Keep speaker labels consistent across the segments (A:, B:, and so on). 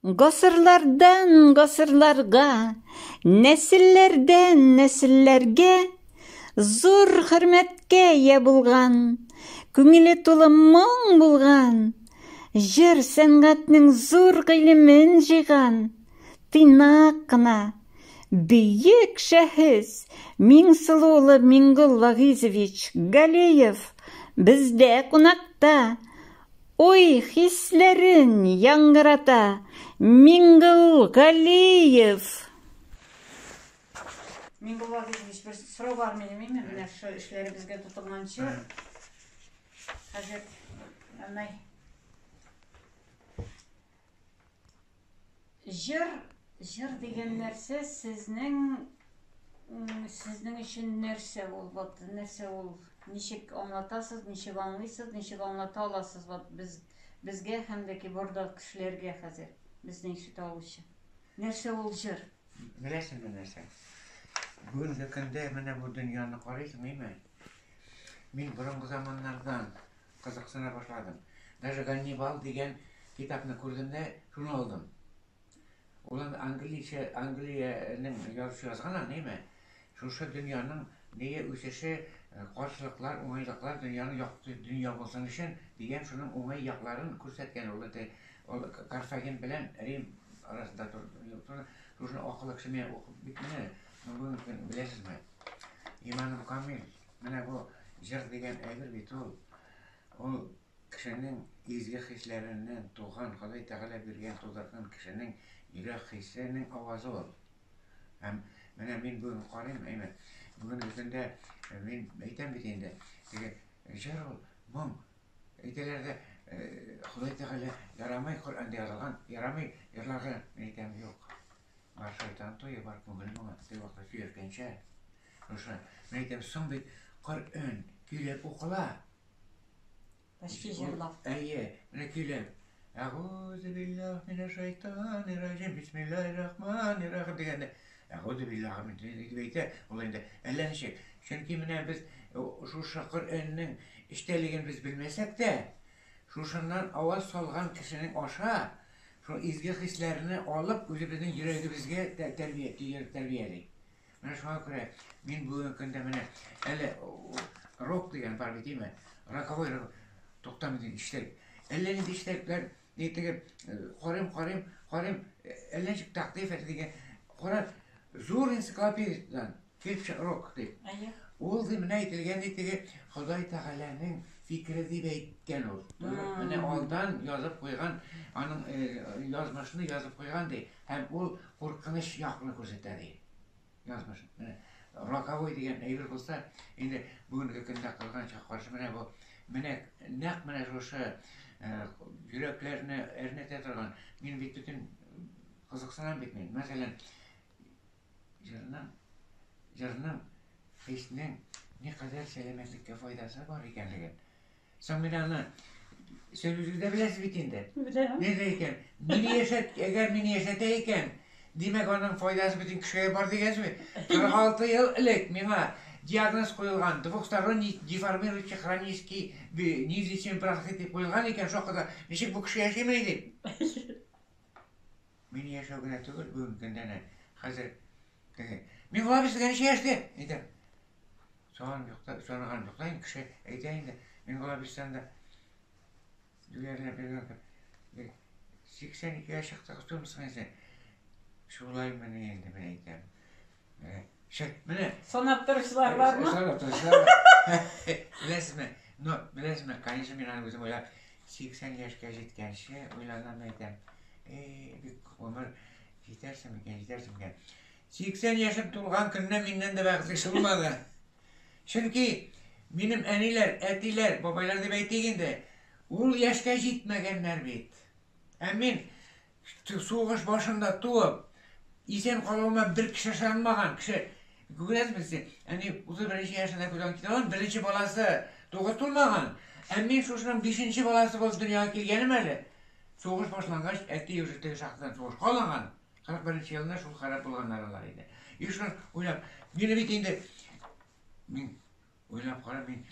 A: Гасырлардан гасырларга, нәселләрдән нәселләргә зур хөрмәткә ия булган, күңеле тулы моң булган, җыр сәнгатьнең зур гыйлемен җыйган, тыйнак кына, бөек шәхес Миңсылу улы Миңгол Вагыйзович Галиев бездә кунакта. Ой, хисләрен яңгырата Миңгол Галиев!
B: Миңгол Вагыйзович, бер сорау бар минем, име, менә шушы эшләребезгә тотынганчы. Хәзер, әмәй. Җыр, җыр дигән нәрсә сезнең сезнең өчен нәрсә ул? Вот нәрсә ул? Ничек аңлатасыз, ничек аңлыйсыз, ничек аңлата аласыз вот без безгә һәм дә киборда кешеләргә хәзер безне ишетә алучы. Нәрсә ул җыр?
C: Беләсеңме нәрсә? Бүгенге көндә менә бу дөньяны карыйсың, әйме? Мин борынгы заманнардан кызыксына башладым. Даже Ганнибал дигән китапны күрдем дә, шуны алдым. Ул аны англичә, Англиянең язучы язган аны, әйме? Шушы дөньяның нее үсеше, э, каршылыклар, уңайлыклар, дөньяның якты дөнья булсын өчен дигән шуның уңай якларын күрсәткән ул инде. Ул Карфаген белән Рим арасында тур. Шушыны акыллы кеше мин укып бик менә, бүгенге көн беләсезме? Иманым камил. Менә бу җыр дигән әйбер бит ул. Ул кешенең изге хисләреннән туган, Ходай Тәгалә биргән, тудырган кешенең йөрәк хисенең авазы ул. Һәм менә мин бүген карыйм, әйме, бүгенге көндә мин әйтәм бит инде, теге җыр ул, моң. Әйтәләр дә, Ходай Тәгалә ярамый, Коръәндә язылган, ярамый җырларга. Мин әйтәм, юк. Бар шайтан туе, бар күңел моңы, теге вакытта сөйләшкәнчә. Шушы, мин әйтәм, соң бит Коръән көйләп укыла.
B: Почти җырлап.
C: Әйе, менә көйләп. Әгузе биллаһ минә шайтанир раҗим, бисмиллаһир рахманир рахим дигәндә, әгузе биллаһ мин дип әйтә, ул инде әллә ничек. Чөнки менә без шушы Коръәннең эчтәлеген без белмәсәк тә, шушыннан аваз салган кешенең аша шул изге хисләрне алып, үзебезнең йөрәгебезгә тәрбия, тәрбияли. Менә шуңа күрә мин бүгенге көндә менә әле рок дигән бар бит, әйме? Роковой рок туктамый дигән эчтәлек. Әллә нинди эчтәлекләр, ни теге карыйм, карыйм, карыйм, әллә ничек тәкъдим итә дигән. Кара, зур энциклопедиядан килеп чыга рок дип.
B: Әйе.
C: Ул ди менә әйтелгән ди теге Ходай Тәгаләнең фикере дип әйткән ул. Менә алдан язып куйган, аның язмышны язып куйган ди. Һәм ул куркыныч якны күрсәтә ди. Язмыш. Менә роковой дигән әйбер булса, инде бүгенге көндә кызганычка каршы менә бу менә нәкъ менә шушы йөрәкләрне әрнетә торган. Мин бит бөтен кызыксынам бит мин. Мәсәлән, җырның җырның хиснең никадәр сәламәтлеккә файдасы бар икәнлеген. Соң мин аны сез үзегез дә беләсез бит инде.
B: Беләм.
C: Нәрсә икән? Мине яшәт, әгәр мине яшәтә икән, димәк аның файдасы бөтен кешегә бар дигән сүз. 46 ел элек миңа диагноз куелган, двухсторонний деформирующий хронический неизлечимый бронхит дип куелган икән, шул кадәр ничек бу кеше яшиме дип. Мин яшәү генә түгел бүгенге көндә әнә хәзер теге мин болай сезгә ничә яшьтә? Әйтәм. Соң юкта, соңган юкта инде кеше әйтә инде. Мин Балабистанда юләренә биргән 82-гә чыктык, түмсең син. Шулай менә инде мин әйтәм. Менә
B: санап торучылар бармы?
C: Санап торучылар бар. Беләсезме? Но, беләсезме, конечно, мин аны үзем уйлап 80 яшькә җиткәнче уйланам әйтәм. Эй, бик гомер җитәрсең микән, җитәрсең микән? 80 яшем тулган көнне миннән дә бәхетле кеше булмады. Чөнки минем әниләр, әтиләр, бабайлар дип әйтик инде, ул яшькә җитмәгәннәр бит. Ә мин сугыш башында туып, исән калуыма бер кеше ышанмаган кеше. Күрәсезме сез, әни 31 яшендә күздән китә алган, беренче баласы тугыз тулмаган. Ә мин шушының бишенче баласы булып дөньяга килгәнем әле. Сугыш башлангач, әти уже теге шахтадан сугышка алынган. 41 елында шул харап булганнар алар инде. И шул уйлап, мине бит инде мин уйлап карап, мин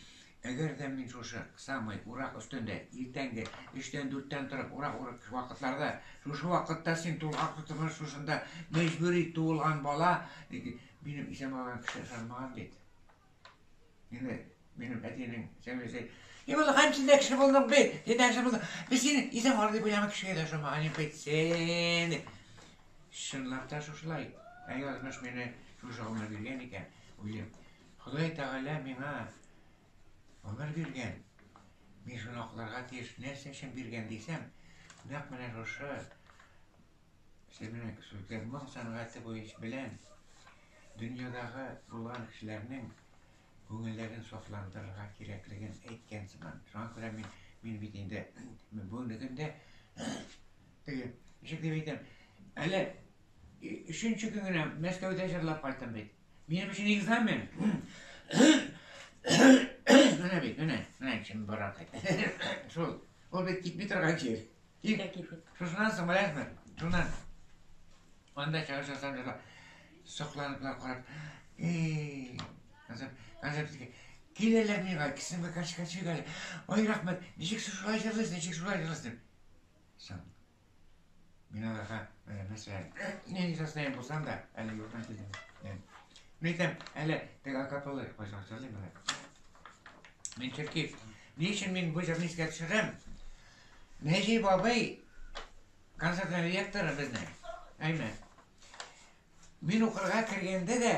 C: Әгәр дә мин шушы самый урак өстендә иртәнге өчтән дүрттән торып урак урып вакытларда шушы вакытта син тулгак тотып шушында мәҗбүри туылган бала минем исән булган кеше ышанмаган бит. Инде минем әтинең сеңлесе И булган син дә кеше булдың бит, син дә кеше булдың. Без сине исән калыр дип уйламый кешегә дә ошамаган бит син. Чынлап та шушылай. Ә язмыш мине шушы гомер биргән икән, уйлыйм. Ходай Тәгалә миңа гомер биргән. Мин шуны акларга тиеш. Нәрсә өчен биргән дисәм, нәкъ менә шушы сезнең сүзгә моң сәнгате буенча белән дөньядагы булган кешеләрнең күңелләрен сафландырырга кирәклеген әйткән сыман. Шуңа күрә мин мин бит инде бүгенге көндә теге ничек дип әйтәм, әле өченче көн генә Мәскәүдә җырлап кайттым бит. Минем өчен экзамен. Менә бит, менә, менә чын барам. Шул, ул бит китми торган җир.
B: Китә китеп.
C: Шушыннан соң беләсезме? Шуннан анда чыгыш ясап җырлап, сокланыплар карап, эй, концерт, концерт киләләр миңа, кесемгә кашка чыгалар. Ой, рәхмәт, ничек шулай җырлыйсың, ничек шулай җырлыйсың дип. Соң, Мин аларга, мәсәлән, нинди состояние булсам да, әле юлдан килдем. Мин әйтәм, әле теге акапелла кайчан җырлыйм әле. Мин чөнки ни өчен мин бу җырны искә төшерәм? Нәҗип абый концерт ректоры безнең. Әйме. Мин укырга кергәндә дә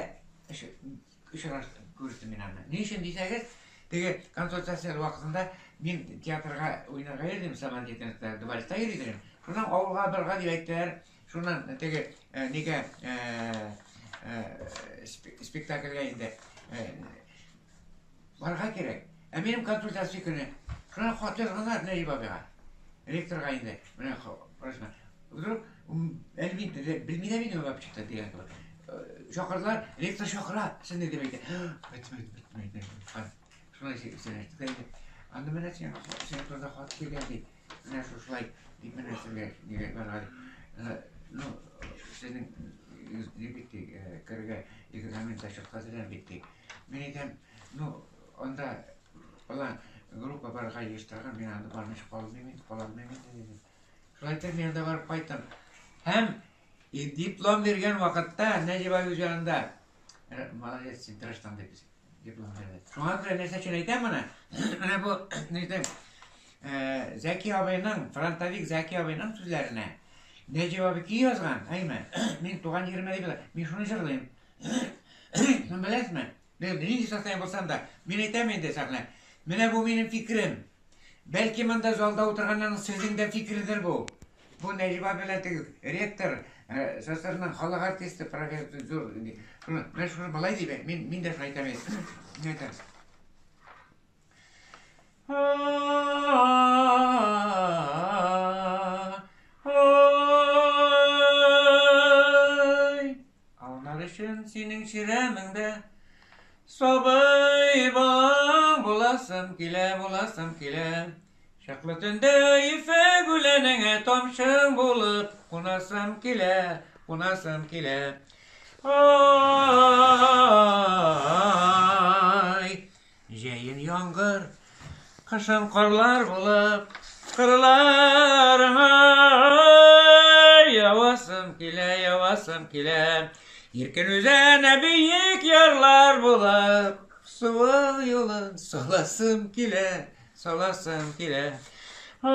C: очраштым, күрештем мин аны. Ни өчен дисәгез, теге консультация вакытында мин театрга уйнарга йөрдем, самодеятельностьта, дворецта йөри идем. Шуннан авылга барырга дип әйттеләр. Шуннан теге нигә спектакльгә инде барырга кирәк. Ә минем консультация көне. Шуннан хат язганнар Нәҗип абыйга. Ректорга инде. Менә просьба. Вдруг әле мин белми дә мин вообще-то дигән кебек. Чакырдылар, ректор чакыра, сезне дип әйтә. Бетмәй, бетмәй. Шулай сөйләштек инде. Анда менә син син турында хат килгән ди. Менә шушылай дип менә сезгә нигә барга дип. Ну, сезнең ни бит ди, керергә экзаменда чыккан бит ди. Мин әйтәм, ну, анда Алар группа барырга җыештырган, мин анда бармыйча калмыйм инде, кала алмыйм инде дидем. Шулай итеп мин анда барып кайттым. Һәм диплом биргән вакытта Нәҗип абый үз янында, молодец, син тырыштың дип диплом бирде. Шуңа күрә нәрсә өчен әйтәм моны? Менә бу нидән Зәки абыйның, фронтовик Зәки абыйның сүзләренә Нәҗип абый көй язган, әйме? Мин туган җиремә дип, мин шуны җырлыйм. Беләсезме? Мин нинди состояние булсам да, мин әйтәм инде сәхнә. Менә бу минем фикерем. Бәлки монда залда утырганнарның сезнең дә фикередер бу. Бу Нәҗиба белән теге ректор, СССРның халык артисты, профессор зур. Шуны, менә шуны болай дип, мин мин дә шулай әйтәм инде. Мин әйтәм. Аунар өчен синең чирәмеңдә Сабый балаң буласым килә, буласым килә. Чаклы төндә ефәк үләнеңә тамчың булып кунасым килә, кунасым килә. Ай, Җәен яңгыр, кышын карлар булып, кырларыңа явасым килә, явасым килә. Иркен үзәнә биек ярлар булып, суы юлын саласым килә, саласым килә. Ай,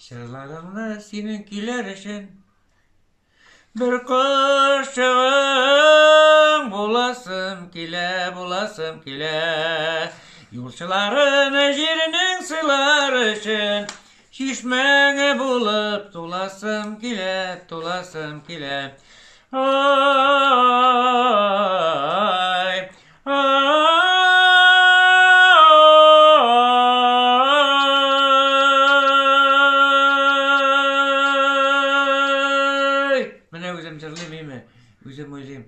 C: җырларыңны синең көйләр өчен Бер кошчыгың буласым килә, буласым килә. Юлчыларын җирнең сыйлар өчен чишмәңе булып туласым килә, туласым килә. Ай, Ай! Менә үзем җырлыйм име, үзем уйлыйм.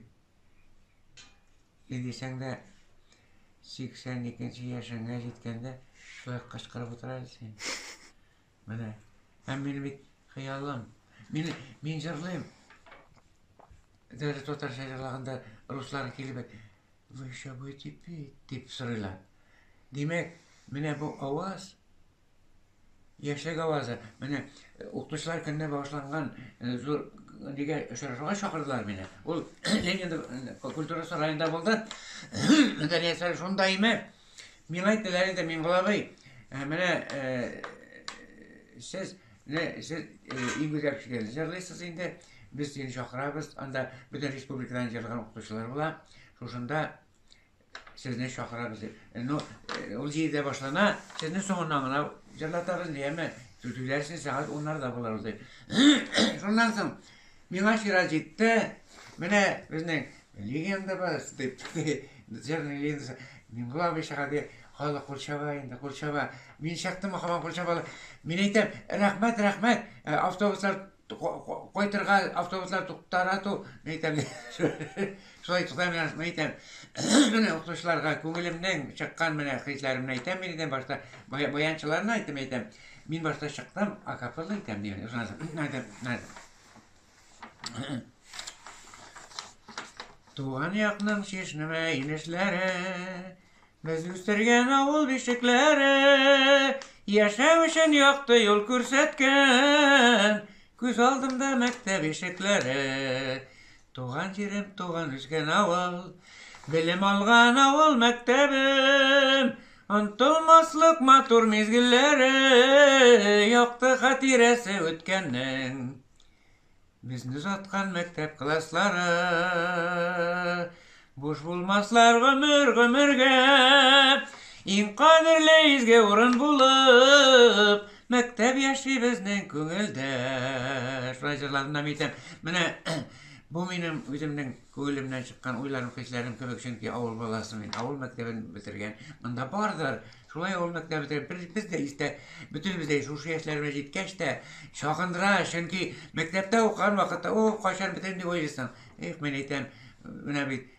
C: Ни дисәң дә, 82 яшеңә җиткәндә шулай кычкырып утыра син. Менә. Һәм минем бит хыялым. Мин, мин җырлыйм. Даже татарча җырлаганда руслар килеп, "Вы еще будете петь?" дип сорыйлар. Димәк, менә бу аваз яшьлек авазы. Менә укытучылар көненә багышланган зур нигә очрашуга чакырдылар мине. Ул Ленин культура сараенда булды. Мәдәният сарае шунда име. Миңа әйттеләр инде, Миңгол абый, менә сез менә сез иң гүзәл кешеләрне җырлыйсыз инде. Без сине чакырабыз. Анда бөтен республикадан җырлаган укытучылар була. Шушында сезне чакырабыз дип. Ну, ул җидедә башлана, сезне соңыннан гына җырлатабыз, яме түләрсез, сәгать уннарда булыр ул дип. Шуннан соң миңа чират җитте. Менә безнең легендабыз дип, җырның легендасы. Миңгол абый чыга ди, халык кул чаба инде, кул чаба. Мин чыктым, һаман кул чабалар. Мин әйтәм, рәхмәт, рәхмәт, автобуслар кайтырга автобуслар туктара ту, мин әйтәм, шулай туктам, мин әйтәм, менә укытучыларга күңелемнең чыккан менә хисләремне әйтәм, мин әйтәм, башта баянчыларны әйтәм, әйтәм, мин башта чыктым, акапелла әйтәм, дим, әйтәм. Туган якның чишмә инешләре, без үстергән авыл бишекләре, яшәү өчен якты юл күрсәткән, күз алдымда мәктәп ишекләре. Туган җирем, туган үскән авыл, белем алган авыл мәктәбем, онтылмаслык матур мизгелләре, якты хатирәсе үткәннең. Безне озаткан мәктәп класслары Буш булмаслар гомер гомергә. Иң кадерле изге урын булып Мәктәп яши безнең күңелдә. Шулай җырладым да әйтәм. Менә бу минем үземнең күңелемнән чыккан уйларым, хисләрем кебек, чөнки авыл баласы мин, авыл мәктәбен бетергән. Монда бардыр. Шулай ул мәктәп бетереп, без дә истә, бөтенебез дә шушы яшьләргә җиткәч тә чагындыра, чөнки мәктәптә укыган вакытта, о, кайчан бетерим дип уйлыйсың. Эх, мин әйтәм, менә бит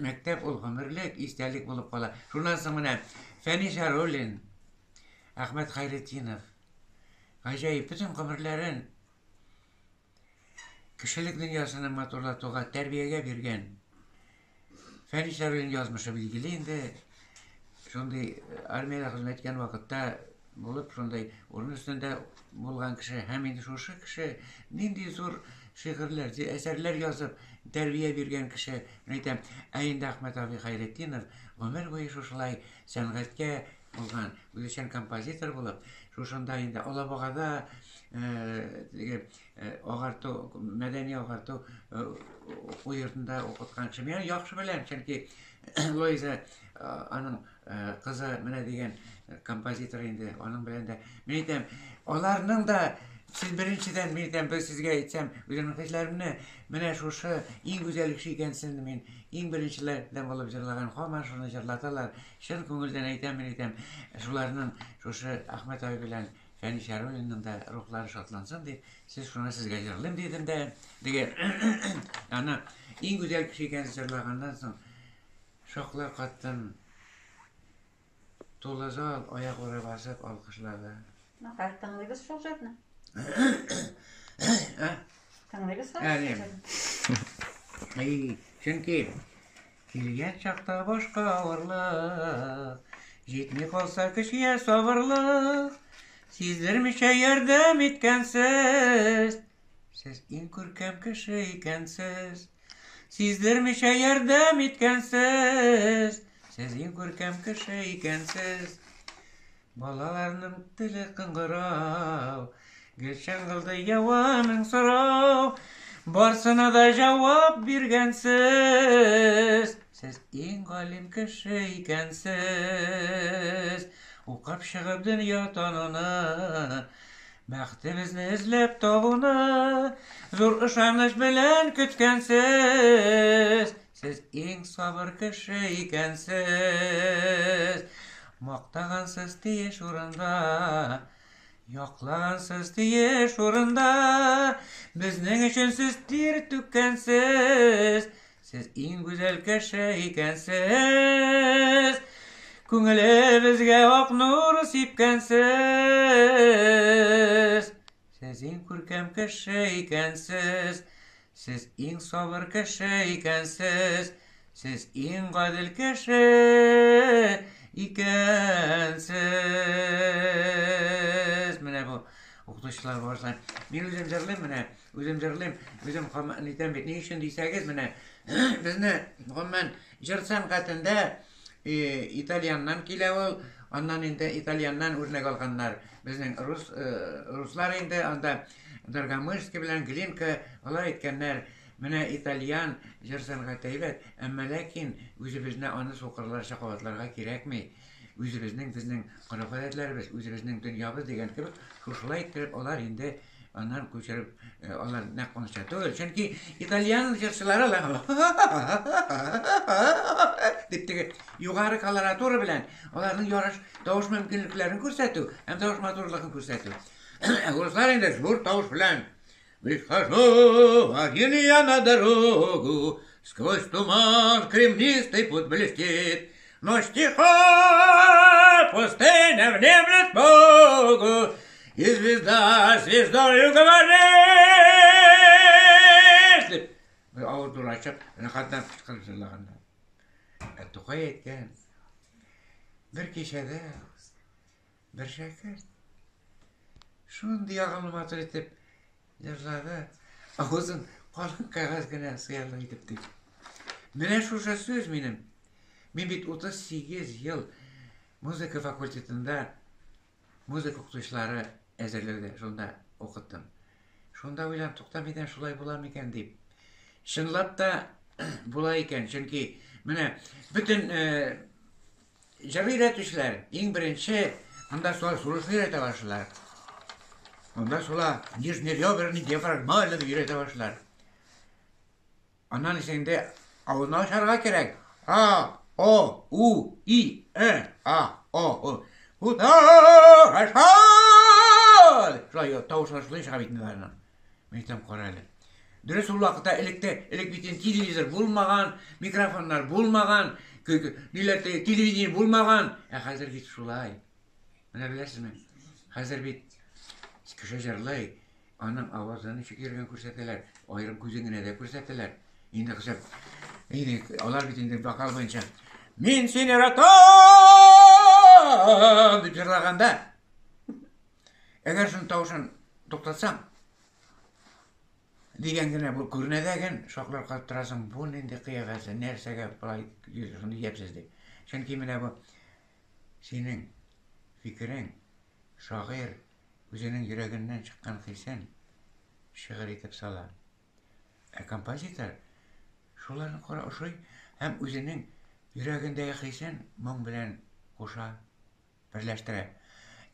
C: мәктәп ул гомерлек истәлек булып кала. Шуннан соң менә Фәнис Яруллин, Әхмәт Хәйретдинов, гаҗәеп, бөтен гомерләрен кешелек дөньясны матурлатуга, тәрбиягә биргән Фәнис Яруллин язмышы билгеле инде. Шундый армиядә хезмәт иткән вакытта булып, шундый урын өстендә булган кеше һәм инде шушы кеше нинди зур шигырьләр, әсәрләр язып, тәрбия биргән кеше. Мин әйтәм, ә инде Әхмәт абый Хәйретдинов гомер буе шушылай сәнгатькә булган, үзешчән композитор булып, шушында инде Алабугада теге агарту, мәдәни агарту уку йортында укыткан кеше. Мин яхшы беләм, чөнки Луиза аның кызы менә дигән композитор инде, аның белән дә. Мин әйтәм, аларның да сез беренчедән, мин әйтәм, без сезгә әйтсәм, үземнең хисләремне, менә шушы иң гүзәл кеше икәнсен мин иң беренчеләрдән булып җырлаган, һаман шуны җырлаталар. Чын күңелдән әйтәм, мин әйтәм, шуларның шушы Әхмәт абый белән Фәнис Яруллинның да рухлары шатлансын дип, сез шуны сезгә җырлыйм дидем дә, теге аны иң гүзәл кеше икәнсез җырлаганнан соң шаклар каттым. Тулы зал аягүрә басып алкышлады.
A: Ну, хәзер тыңлыйбыз шул җырны.
C: Ә?
A: Тыңлыйбыз
C: Ә,
A: хәзер
C: не.
A: шул җырны.
C: Ай, чөнки килгән чакта башка авырлык, җитми калса кешегә сабырлык, сиздермичә ярдәм иткәнсез, сез иң күркәм кеше икәнсез. Сиздермичә ярдәм иткәнсез, сез иң күркәм кеше икәнсез. Балаларның теле кыңгырау, гел чыңгылдый ява мең сорау. Барсына да җавап биргәнсез, сез иң галим кеше икәнсез. Укып чыгып дөнья тануны, бәхетебезне эзләп табуны, зур ышаныч белән көткәнсез. Сез иң сабыр кеше икәнсез. Мактагансыз тиеш урында, яклагансыз тиеш урында. Безнең өчен сез тир түккәнсез. Сез иң гүзәл кеше икәнсез. Күңелебезгә ак нур сипкәнсез. Сез иң күркәм кеше икәнсез. Сез иң сабыр кеше икәнсез, сез иң гадел кеше икәнсез. Менә бу укытучылар башлай. Мин үзем җырлыйм менә, үзем җырлыйм, үзем нитәм бит. Ни өчен дисәгез, менә безне гомумән җыр сәнгатендә итальяннан килә ул, аннан инде итальяннан үрнәк алганнар. Безнең рус руслар инде анда Даргомышский белән Глинка алар әйткәннәр, менә итальян җыр сәнгате әйбәт, әмма ләкин үзебезне аны сукырларча кабатларга кирәкми. Үзебезнең безнең гореф-гадәтләребез, үзебезнең дөньябыз дигән кебек, шушылай иттереп алар инде аннан күчереп, алар нәкъ анча түгел. Чөнки итальян җырчылары алар дип теге югары колоратура белән аларның ярыш тавыш мөмкинлекләрен күрсәтү һәм тавыш матурлыгын күрсәтү. Урыслар инде зур тавыш белән Выхожу один я на дорогу, Сквозь туман кремнистый путь блестит. Ночь тиха, пустыня внемлет Богу, И звезда звездою говорит. Дип, бер авыр зур ачып, рәхәтләнеп кычкырып җырлаганнар. Ә Тукай әйткән, бер кичәдә бер шәкерт шундый ягымлы матур итеп җырлады, авызын калын кәгазь генә сыярлык итеп дип. Менә шушы сүз минем. Мин бит 38 ел музыка факультетында музыка укытучылары әзерләүдә шунда укыттым. Шунда уйланып туктам икән, шулай була микән дип. Чынлап та була икән, чөнки менә бөтен җыр өйрәтүчеләр иң беренче анда шулар сулышны өйрәтә башлыйлар. Анда шула нижний реберный диафрагмальный дип өйрәтә башлыйлар. Аннан исә инде авызны ачарга кирәк. А, О, У, И, Э, А, О, У. Куда Шулай тавышлар шулай чыга бит инде аларның. Мин әйтәм, кара әле. Дөрес ул вакытта электә, элек бит инде телевизор булмаган, микрофоннар булмаган, ниләр телевидение булмаган. Ә хәзер бит шулай. Менә беләсезме? Хәзер бит кеше җырлый, аның авазы ничек йөргән күрсәтәләр, аерым күзен генә дә күрсәтәләр. Инде кеше, инде алар бит инде вокал буенча Мин сине яратам дип җырлаганда, әгәр шуның тавышын туктатсаң, дигән генә бу күренә дә ген, шаклар катып торасың, бу нинди кыяфәтле, нәрсәгә болай шундый ямьсез дип. Чөнки менә бу синең фикерең, шагыйрь үзенең йөрәгеннән чыккан хисен шигырь итеп сала. Ә композитор шуларны кара ошый һәм үзенең йөрәгендәге хисен моң белән куша. Берләштерә.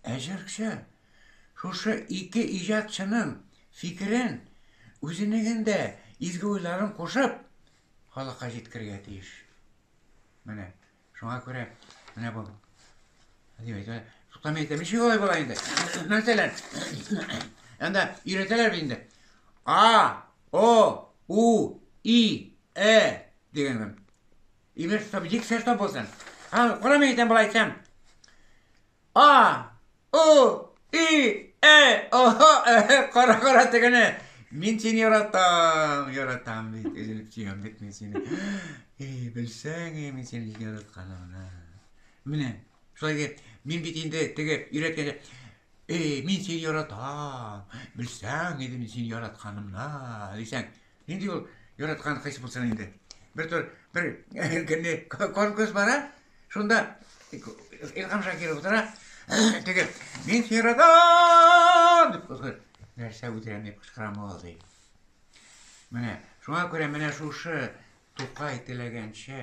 C: Ә җырчы шушы ике иҗатчының фикерен, үзенекен дә изге уйларын кушып, халыкка җиткерергә тиеш. Менә шуңа күрә менә бу дип әйтә. Туктамый әйтә, ничек алай була инде? Мәсәлән, анда өйрәтәләр бит инде. А, О, У, И, Э дигән. Имеш, чтоб дикция чтоб булсын. А, кара мин әйтәм, болай әйтсәм. А, У, И, Э, О, Э, кара, кара тегене. Мин сине яратам, яратам бит, өзелеп сөям бит мин сине. Эй, белсәң, эй, мин сине яратканымны. Менә, шулай дип, мин бит инде теге өйрәткәндә, эй, мин сине яратам, белсәң иде мин сине яратканымны, дисәң, Нинди ул яраткан хис булсын инде. Бер төр, бер көнне конкурс бара, шунда Илһам Шакиров утыра, теге, мин сине яратам дип кычкыра. Нәрсә үтерәм дип кычкырам ул ди. Менә, шуңа күрә менә шушы Тукай теләгәнчә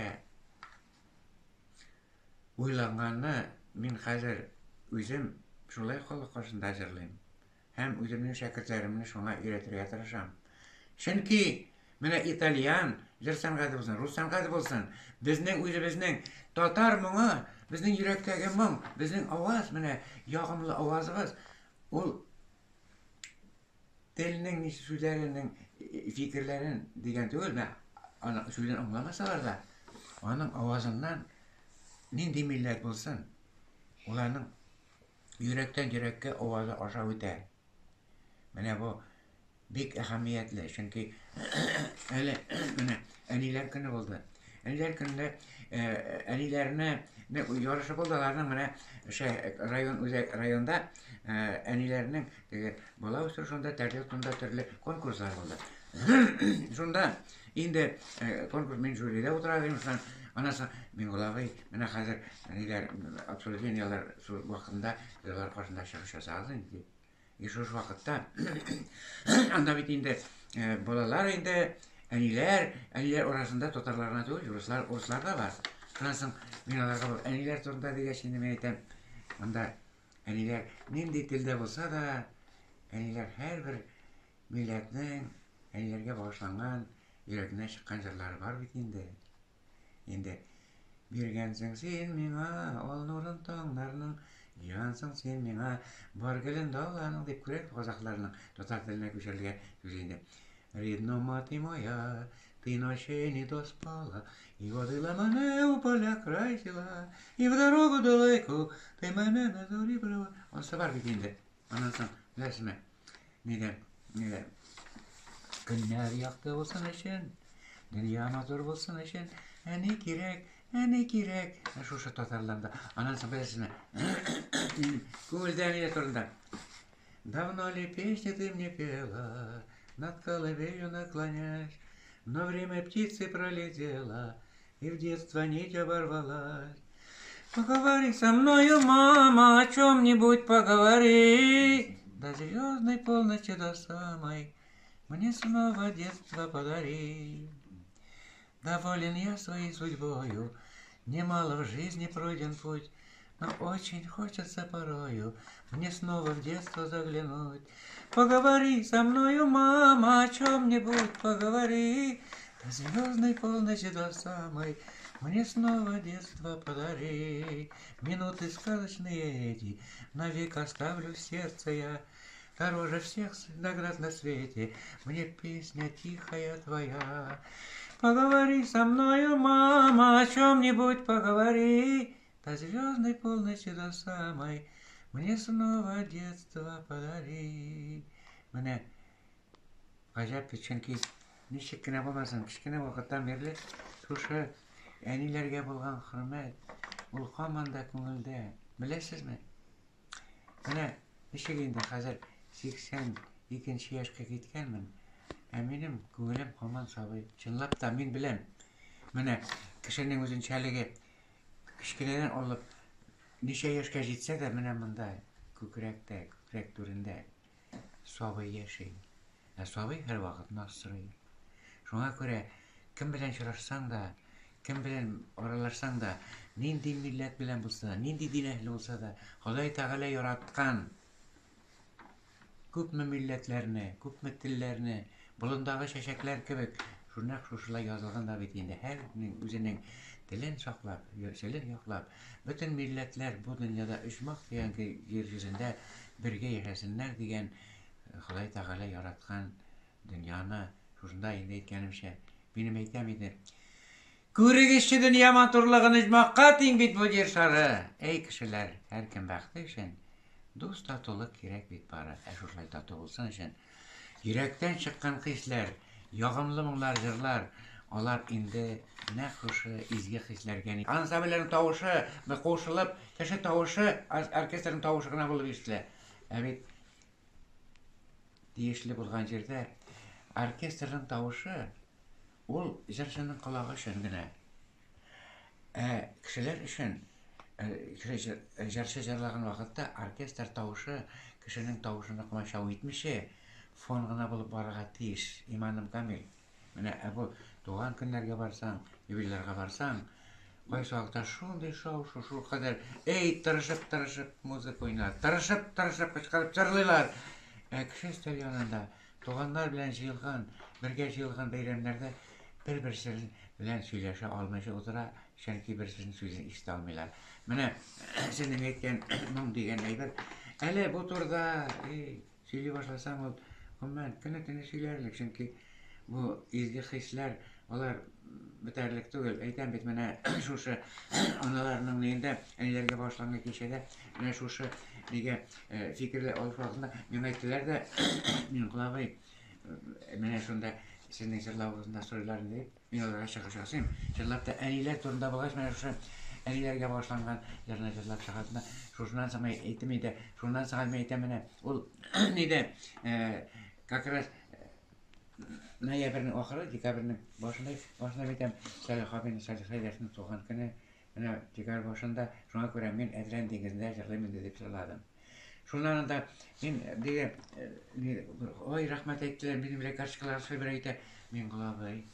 C: уйланганны мин хәзер үзем шулай халык каршында җырлыйм. Һәм үземнең шәкертләремне шуңа өйрәтергә тырышам. Чөнки менә итальян җыр сәнгате булсын, рус сәнгате булсын, безнең үзебезнең татар моңы, безнең йөрәктәге моң, безнең аваз, менә ягымлы авазыбыз, ул телнең сүзләренең фикерләрен дигән түгел, менә аны сүзен аңламасалар да, аның авазыннан нинди милләт булсын, уларның Йөрәктән йөрәккә авазы аша үтә. Менә бу Бик әһәмиятле, чөнки әле менә әниләр көне булды. Әниләр көнендә әниләрне ярышы булды, аларның менә район үзәк районда әниләрнең теге бала үстерү шунда тәрбия турында төрле конкурслар булды. Шунда инде конкурс мин жюрида утыра идем, шуннан анасы Миңгол абый, менә хәзер әниләр обсуждениеләр вакытында алар каршында чыгыш ясагыз инде дип. И шушы вакытта анда бит инде балалар инде әниләр, әниләр арасында татарлар гына түгел, урыслар, урыслар да бар. Шуннан соң мин аларга әниләр турында дигәч инде мин әйтәм, анда әниләр нинди телдә булса да, әниләр һәрбер милләтнең әниләргә багышланган йөрәгеннән чыккан җырлары бар бит инде. Инде биргәнсең син миңа ал нурын таңнарның, җыйгансың син миңа бар гөлен даланың дип күрә казахларның татар теленә күчерелгән сүз инде. Рідно мати моя, ты ночей не доспала, и водила мене у поля край села, и в дорогу далеку ты мене на зорі брала. Анысы бар бит инде. Аннан соң, беләсезме, нидә, нидә, көннәр якты булсын өчен, дөнья матур булсын өчен, әни кирәк, әни кирәк. Шушы татарларда. Аннан соң беләсезме, күңелдә әни турында. Давно ли песни ты мне пела, над колыбелью наклонясь, но время птицы пролетело, и в детство нить оборвалась. Поговори со мною, мама, о чем-нибудь поговори. До звездной полночи, до самой, мне снова детство подари. Доволен я своей судьбою, немало в жизни пройден путь, но очень хочется порою мне снова в детство заглянуть. Поговори со мною, мама, о чем-нибудь поговори. До звездной полночи, до самой, мне снова детство подари. Минуты сказочные эти навек оставлю в сердце я. Дороже всех наград на свете мне песня тихая твоя. Поговори со мною, мама, о чем-нибудь поговори. До звездной полночи, до самой, мне снова детство подари. Менә гаҗәп бит, чөнки ничек кенә булмасын, кечкенә вакыттан бирле шушы әниләргә булган хөрмәт, ул һаман да күңелдә. Беләсезме? Менә ничек инде хәзер 82 яшькә киткәнмен, ә минем күңелем һаман сабый. Чынлап та мин беләм. Менә кешенең үзенчәлеге кечкенәдән алып ничә яшькә җитсә дә, менә монда күкрәктә, күкрәк түрендә сабый яши. Ә сабый һәрвакыт наз сорый. Шуңа күрә кем белән очрашсаң да, кем белән аралашсаң да, нинди милләт белән булса да, нинди дин әһеле булса да, Ходай Тәгалә яраткан күпме милләтләрне, күпме телләрне, болындагы чәчәкләр кебек, шуннак шушылай язылган да бит инде. Һәркемнең үзенең телен саклап, телен яклап, бөтен милләтләр бу дөньяда оҗмах дигән җир йөзендә бергә яшәсеннәр дигән Ходай Тәгалә яраткан дөньяны, шушында инде әйткәнемчә, минем әйтәм инде, күрегезче дөнья матурлыгын, оҗмахка тиң бит бу җир шары. Әй, кешеләр, һәркем бәхте өчен дус татулык кирәк бит бары. Ә шушылай тату булсын өчен йөрәктән чыккан хисләр, ягымлы моңнар, җырлар, алар инде нәкъ шушы изге хисләргә. Ансамбльләрнең тавышы кушылып, кеше тавышы, оркестрның тавышы гына булып ишетелә. Ә бит тиешле булган җирдә оркестрның тавышы ул җырчының колагы өчен генә. Ә кешеләр өчен җырчы җырлаган вакытта оркестр тавышы кешенең тавышына комачау итмичә фон гына булып барырга тиеш. Иманым камил. Менә ә бу туган көннәргә барсаң, юбилейларга барсаң, кайсы вакытта шундый шау-шу, шул кадәр, эй, тырышып-тырышып музыка уйнар, тырышып-тырышып кычкырып җырлыйлар. Ә кеше өстәл янында туганнар белән җыелган, бергә җыелган бәйрәмнәрдә бер-берсе белән сөйләшә алмыйча утыра, чөнки берсенең сүзен ишетә алмыйлар. Менә сезнең әйткән моң дигән әйбер. Әле бу турыда, эй, сөйли башласаң, ул гомумән көне-төне сөйләрлек, чөнки бу изге хисләр, алар бетәрлек түгел. Әйтәм бит, менә шушы аналарның ниендә, әниләргә багышланган кичәдә, менә шушы нигә фикерле алыш вакытында миңа әйттеләр дә, мин Абый, Менә шунда сезнең җырлавыгызны да сорыйлар инде дип, мин аларга чыгыш ясыйм. Җырлап та әниләр турында булгач, менә шушы әниләргә багышланган җырны җырлап чыгасың да, шушыннан соң мин әйттем инде, шуннан соң мин әйтәм менә, ул нидә, как раз ноябрьнең ахыры, декабрьнең башында, башында мин әйтәм, Салих абыйның, Салих Сәйдәшнең туган көне, менә декабрь башында, шуңа күрә мин Әдрән диңгезендә җырлыйм инде дип җырладым. Шуннан анда мин диге, ой, рәхмәт әйттеләр, минем белән карточкалар бер әйтә. Миңгол абый,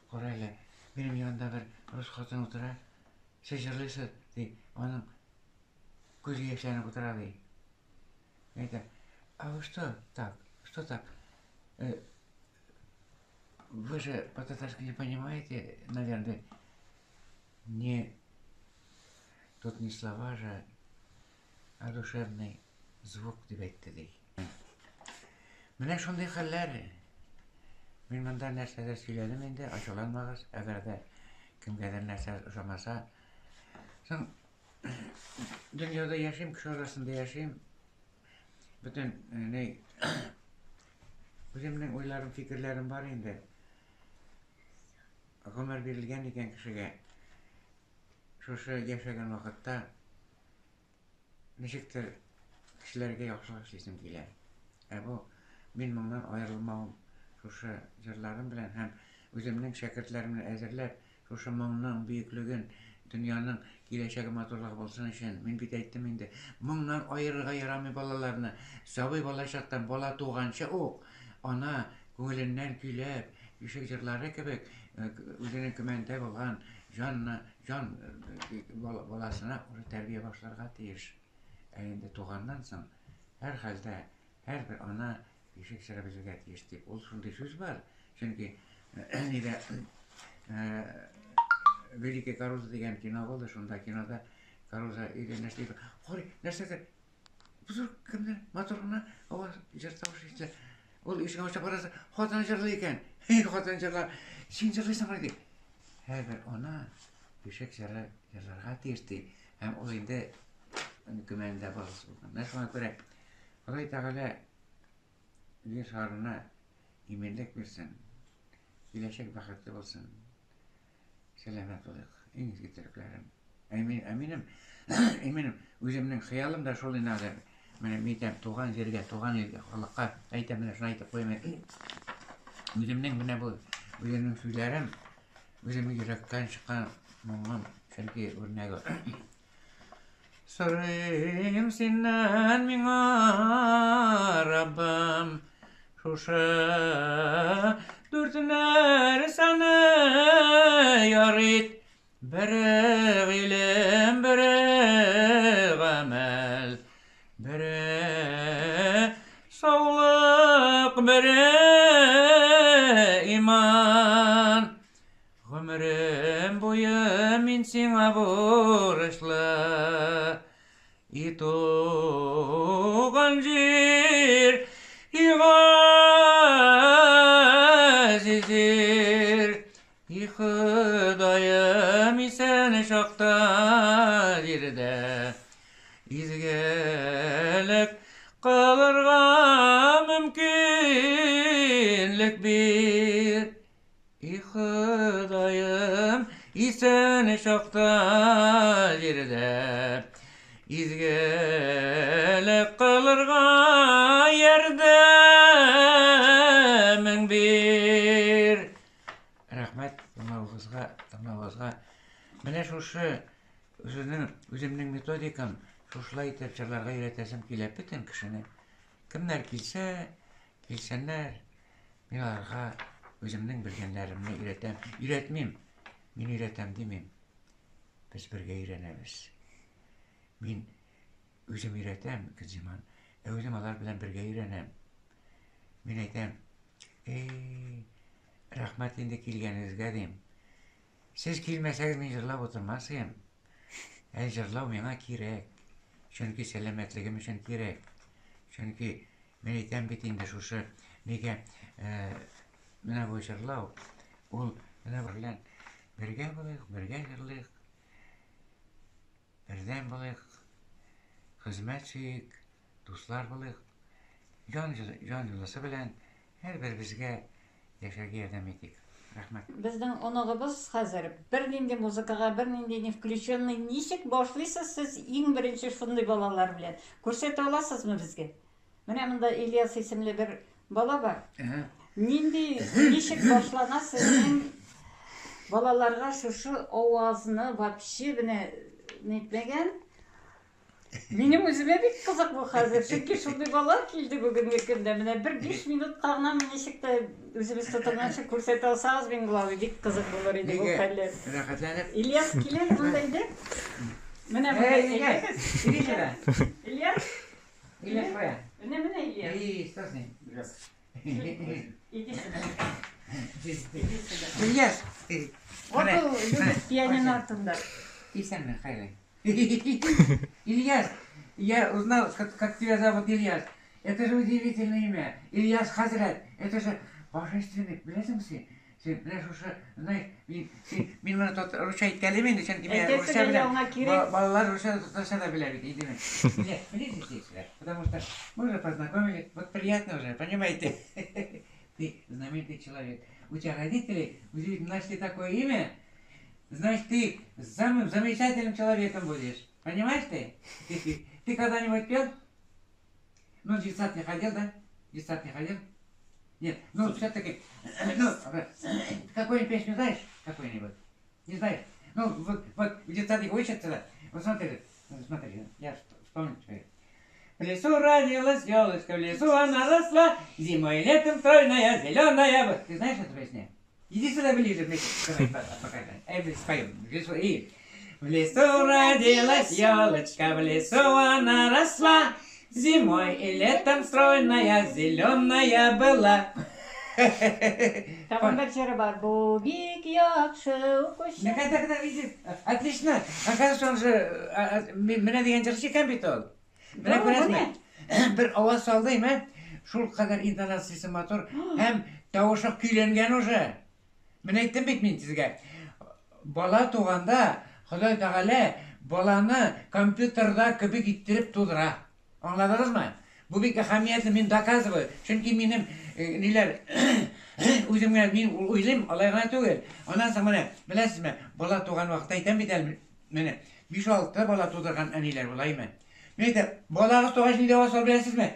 C: кара әле, минем янымда бер рус хатын утыра, сез җырлыйсыз, ди, аның күзе яшьләнеп утыра, ди. Әйтә, а вы что так, что так? Вы же по-татарски не понимаете, наверное, не, тут не слова же, а душевный звук дип әйтте, ди. Менә шундый хәлләр. Мин монда нәрсәдер сөйләдем инде, ачуланмагыз, әгәр дә кемгәдер нәрсә ошамаса. Соң дөньяда яшим, кеше арасында яшим. Бөтен ни үземнең уйларым, фикерләрем бар инде. Гомер бирелгән икән кешегә. Шушы яшәгән вакытта ничектер кешеләргә яхшылык эшлисем килә. Ә бу мин моңнан аерылмавым шушы җырларым белән һәм үземнең шәкертләремне әзерләп, шушы моңның бөеклеген, дөньяның киләчәге матурлыгы булсын өчен, мин бит әйттем инде, моңнан аерырга ярамый балаларны. Сабый балачактан, бала туганчы ук ана күңеленнән көйләп, бишек җырлары кебек, үзенең көмәндә булган җанны, җан баласына уже тәрбия башларга тиеш. Ә инде туганнан соң, һәрхәлдә, һәрбер ана бишек җыры белергә тиеш дип. Ул шундый сүз бар, чөнки нидә Великая Каруза дигән кино булды, шунда кинода Каруза өйдә нәрсә Карый, нәрсәдер Бузур кемдер матур гына аваз җыр тавышы ишетелә. Ул ишек ачып караса, хатын җырлый икән. Эй, хатын җырлар. Син җырлыйсыңмы ди. Һәрбер ана бишек җыры җырларга тиеш ди. Һәм ул инде көмәндә баласы булган. Менә шуңа күрә Ходай Тәгалә җир шарына иминлек бирсен. Киләчәк бәхетле булсын. Сәламәт булыйк. Иң изге теләкләрем. Ә мин, ә минем, ә минем үземнең хыялым да шул инде хәзер. Менә мин әйтәм, туган җиргә, туган илгә, халыкка әйтәм, менә шуны әйтеп куймыйм. Үземнең менә бу үземнең сүзләрем, үземнең йөрәктән чыккан моңым, чөнки үрнәге. Сорыйм синнән миңа, Раббым, шушы дүрт нәрсәне яр ит. Бере гыйлем, бере гамәл, бере саулык, бере иман. Гомерем буе мин сиңа бурычлы. И туган җир, и газиз җир, и Ходаем исән чакта җирдә изгелек кылырга мөмкинлек бир. И Ходаем, исән чакта җирдә изгелек кылырга ярдәмең бир. Рәхмәт тыңлавыгызга, тыңлавыгызга. Менә шушы үземнең үземнең методикам шушылай итеп җырларга өйрәтәсем килә бөтен кешене. Кемнәр килсә, килсеннәр. Мин аларга үземнең белгәннәремне өйрәтәм. Өйрәтмим. Мин өйрәтәм димим. Без бергә өйрәнәбез. Мин үзем өйрәтәм, Гөлзиман, ә үзем алар белән бергә өйрәнәм. Мин әйтәм, эй, рәхмәт инде килгәнегезгә дим. Сез килмәсәгез, мин җырлап утырмас идем. Ә җырлау миңа кирәк. Чөнки сәламәтлегем өчен кирәк. Чөнки Мин әйтәм бит инде шушы нигә менә бу җырлау ул менә белән бергә булыйк, бергә җырлыйк, бердәм булыйк, хезмәт сөйик, дуслар булыйк, җан, җан җылысы белән Һәрберебезгә яшәргә ярдәм итик. Рәхмәт.
B: Безнең оныгыбыз хәзер бернинди музыкага, бернинди не включенный. Ничек башлыйсыз сез иң беренче шундый балалар белән? Күрсәтә аласызмы безгә? Менә монда Ильяс исемле бер бала бар. Нинди, ничек башлана сезнең балаларга шушы авазны вообще менә нитмәгән? Минем үземә бик кызык бу хәзер, чөнки шундый бала килде бүгенге көндә. Менә бер 5 минутка гына ничек тә үзебез тотынганчы күрсәтә алсагыз, Миңгол абый, бик кызык булыр иде бу хәлләр.
C: Рәхәтләнеп.
B: Ильяс килә монда иде. Менә монда
C: Ильяс. Иди сюда.
B: Ильяс.
C: Ильяс кая?
B: Менә менә Ильяс.
C: И, что с ним?
B: Иди сюда. Иди сюда.
C: Ильяс.
B: Вот ул любит пианино артында.
C: Исәнме, хәйле. Ильяс, я узнал, как тебя зовут Ильяс. Это же удивительное имя. Ильяс Хазрат. Это же божественный. Беләсеңме син? Син менә шушы, знаешь, мин син мин моны тот русча әйткәлим инде, чөнки мин
B: Әйтәсе
C: русча
B: дә
C: беләм.
B: аңа кирәк.
C: Балалар русча да татарча да белә бит, инде. Ильяс, ближе здесь сюда, потому что мы уже познакомились, вот приятно уже, понимаете? Ты знаменитый человек. У тебя родители удивительно нашли такое имя, значит, ты самым замечательным человеком будешь. Понимаешь ты? Ты когда-нибудь пел? Ну, в детсад не ходил, да? В детсад не ходил? Нет, ну, все-таки, ну, какую-нибудь песню знаешь? Какую-нибудь? Не знаешь? Ну, вот, вот в детсаде учатся, да? Вот смотри, смотри, я вспомню теперь. В лесу родилась елочка, в лесу она росла, зимой и летом стройная, зеленая. Ты знаешь эту песню? Иди сюда ближе, ближе. Давай, покажи. Эй, споем. В лесу, и... В лесу родилась елочка, в лесу она росла, зимой и летом стройная, зеленая была.
B: Тагын бер җыры бар. Бу бик яхшы укучы.
C: Ну, когда, когда видит, отлично. Оказывается, он же, менә дигән җырчы икән бит ул. Менә күрәсезме? Бер аваз салды, име? Шул кадәр интонациясе матур һәм тавышы көйләнгән уже. Менә әйттем бит мин сезгә. Бала туганда Ходай Тәгалә баланы компьютерда кебек иттереп тудыра. Аңладыгызмы? Бу бик әһәмиятле, мин доказываю. Чөнки минем ниләр үзем генә мин уйлыйм, алай гына түгел. Аннан соң менә, беләсезме, бала туган вакытта әйтәм бит әле, менә 5-6 бала тудырган әниләр булаймы? Мин әйтәм, балагыз тугач нидә аваз салып беләсезме?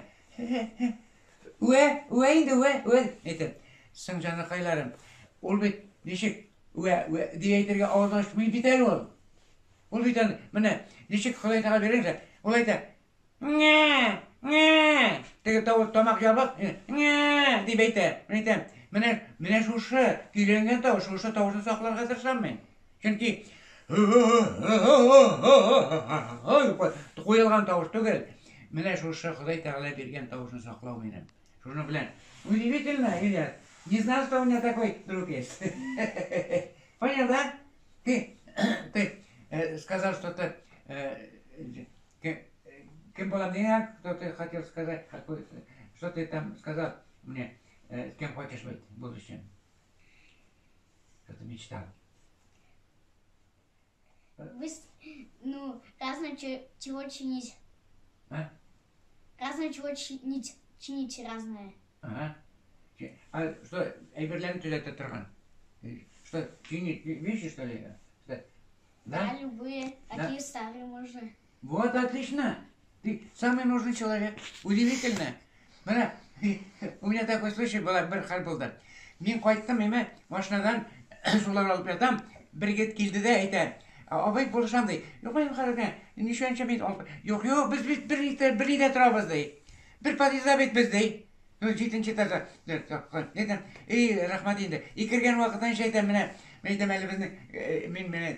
C: Үә, үә инде, үә, үә. Әйтәм, соң җаныкайларым, ул бит ничек үә, үә дип әйтергә авызын ачмый бит әле ул. Ул бит аны, менә ничек Ходай Тәгалә биргән, ул әйтә, Ңә, ңә, теге тавыш тамак ябык, ңә дип әйтә. Мин әйтәм, менә, менә шушы көйләнгән тавыш, шушы тавышны сакларга тырышам мин. Чөнки куелган тавыш түгел. Менә шушы Ходай Тәгалә биргән тавышны саклау минем. Шуның белән. Удивительно, Ильяс. Не знал, что у меня такой друг есть. Понял, да? Ты, ты сказал что-то, кем была меня, кто ты хотел сказать, какой, что ты там сказал мне, с кем хочешь быть в будущем? Что ты мечтал?
D: Вы, ну, разное чего чинить.
C: А?
D: Разное чего чинить, чинить разное.
C: Ага. А что, әйберләрне төзәтә торган? Что, чинить вещи, что ли? Что?
D: Да, да, любые, такие
C: да?
D: Старые можно.
C: Вот, отлично. Ты самый нужный человек. Удивительно. Менә, у меня такой случай был, бер хәл булды. Мин кайттым, әмма машинадан сулар алып ятам. Бер егет килде дә әйтә, абый булышам ди. Юк, мин хәзер ничәнче мин алып. Юк, юк, без бит бер өйдә, бер өйдә торабыз ди. Бер подъездда бит без ди. Ну, җиденче этажда. Әйтәм, эй, рәхмәт инде. И кергән вакытта ничә әйтәм, менә, мин әйтәм, әле безнең, мин менә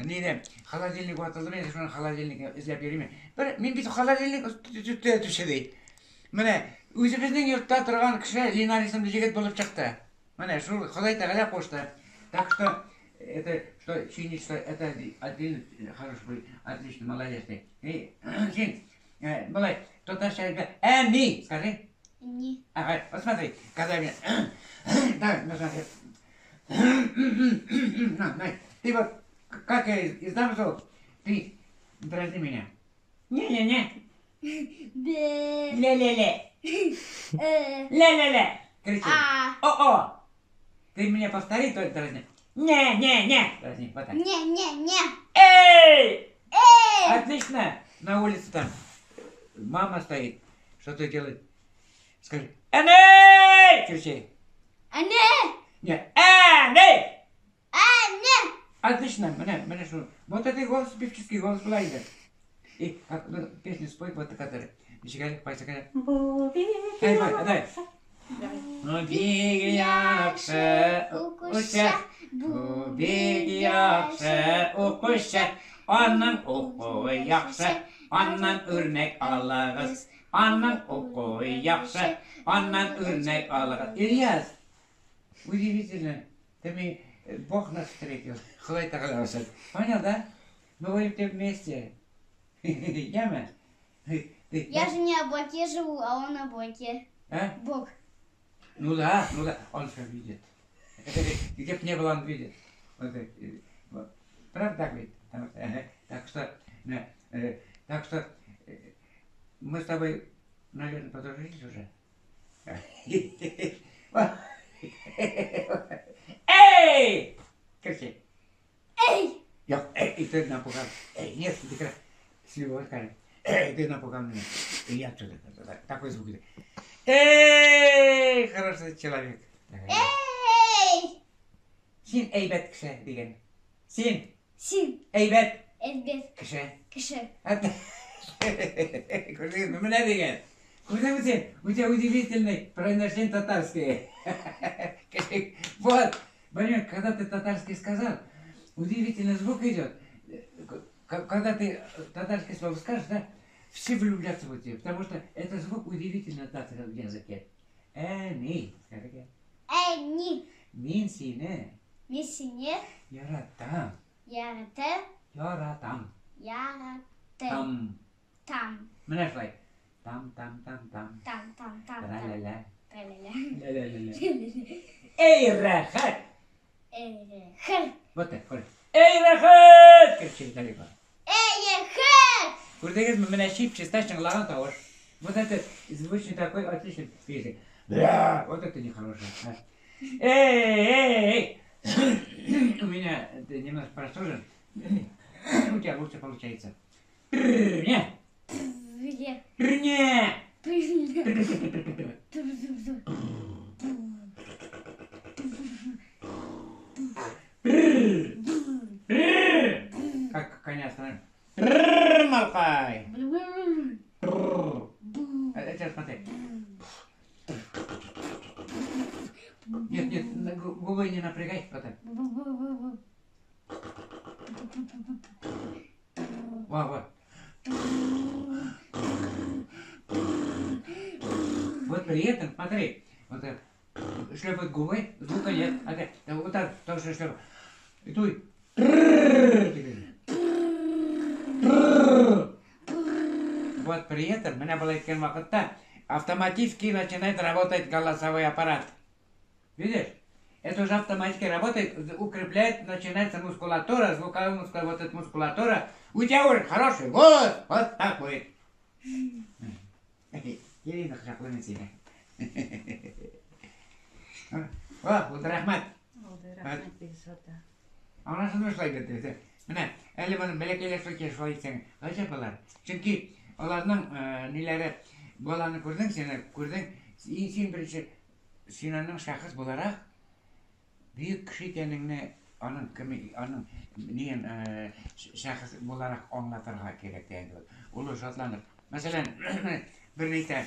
C: нидә холодильник ватылды, мин шуны холодильник эзләп йөрим. Бер мин бит холодильник төшә ди. Менә үзебезнең йортта торган кеше Ленар исемле егет булып чыкты. Менә шул Ходай Тәгалә кушты. Так что это что чинить, что это отдельно хороший, отлично, молодец ты. Эй, син, болай, татарча әйтә, әни, скажи.
D: Не.
C: Ага, вот смотри, когда я... Давай, ну смотри. На, на, ты вот, как я издам звук, ты дразни меня. Не-не-не.
D: Б.
C: Ле-ле-ле.
D: Э.
C: Ле-ле-ле. Кричи.
D: А.
C: О-о! Ты меня повтори, только дразни. Не, не, не. Дразни, вот так.
D: Не, не, не.
C: Эй!
D: Эй!
C: Отлично! На улице там мама стоит. Что-то делает. Скажи. Эней! Кричи.
D: Әнә!
C: Не, Эней!
D: Әнә!
C: Отлично, менә, менә шул. Вот это голос, певческий голос була инде. И как, ну, песню спой, вот которая. Ничек әле, кайсы генә?
A: Бу бик
C: Ай, давай, давай.
A: Давай.
C: Ну, бик яхшы укучы, бу бик яхшы укучы, аның укуы яхшы, аннан үрнәк алыгыз, аның укуы яхшы, аннан үрнәк алыгыз. Ильяс, удивительно, ты мне, Бог нас встретил, Ходай Тәгалә алсын. Понял, да? Мы будем тебе вместе. Яме? Ты,
D: Я же не облаке живу, а он на облаке.
C: А?
D: Бог.
C: Ну да, он все видит. Где б не было, он видит. Вот, вот. Правда так ведь? Потому что, ага. Так что, да, так что мы с тобой, наверное, подружились уже. Эй! Кричи.
D: Эй!
C: Я, эй, и ты напугал. Эй, нет, ты как с любовью скажи. Эй, ты напугал меня. И я что-то, такой звук. Эй, хороший человек.
D: Эй!
C: Син әйбәт кеше дигән. Син
D: Син.
C: әйбәт
D: Әйбәт
C: кеше.
D: кеше.
C: Күрдеңме, менә дигән. Күрдеңме син? У тебя удивительный произношение татарский. Вот, понимаешь, когда ты татарский сказал, удивительный звук идет. Когда ты татарское слово скажешь, да, все влюблятся в тебя, потому что это звук удивительно в языке. Әни, скажи.
D: Әни.
C: Мин сине
D: Мин сине
C: яратам.
D: яратам.
C: Яратам.
D: Яратам.
C: Там.
D: Там.
C: Менә шулай. Там, там, там, там.
D: Там, там, там, там.
C: Тра-ля-ля.
D: Тра-ля-ля.
C: Ля-ля-ля-ля. Эй, рәхәт!
D: Эй,
C: Вот так, күр. Эй, рәхәт! Кричи далеко.
D: Эй, хэ!
C: Күрдегезме, менә чип-чиста чыңлаган тавыш. Вот это звучный такой отличный песня. Бля, вот это нехорошее. А. Эй, эй, эй! У меня ты немножко простужен. У тебя лучше получается. Не,
D: Где?
C: не. Как коня остановим. Малкай. Сейчас смотри. Нет, нет, губы не напрягай. Вот так. Во, вот. Вот при этом, смотри, вот так, шлепает губы, звука нет. А ты, вот так тоже шлепает. И тут. Вот при этом, менә болай әйткән вакытта, автоматически начинает работать голосовой аппарат. Видишь? Это уже автоматически работает, укрепляет, начинается мускулатура, звуковая мускулатура, вот эта мускулатура. У тебя уже хороший голос, вот так будет. Ирина кочаклыйм сине. О, булды, рәхмәт.
A: Булды, рәхмәт, бик зур.
C: Аңлашылмый шулай бит. Менә, әле моны бәләкәйләр шулай шулай итсәң, гаҗәп алар. Чөнки аларның ниләре, баланы күрдең, син күрдең, син беренче, син аның шәхес буларак бөек кеше икәнеңне аның кем, аның ниен шәхес буларак аңлатырга кирәк дигән кебек. Ул шатланып. Мәсәлән, бер нитә,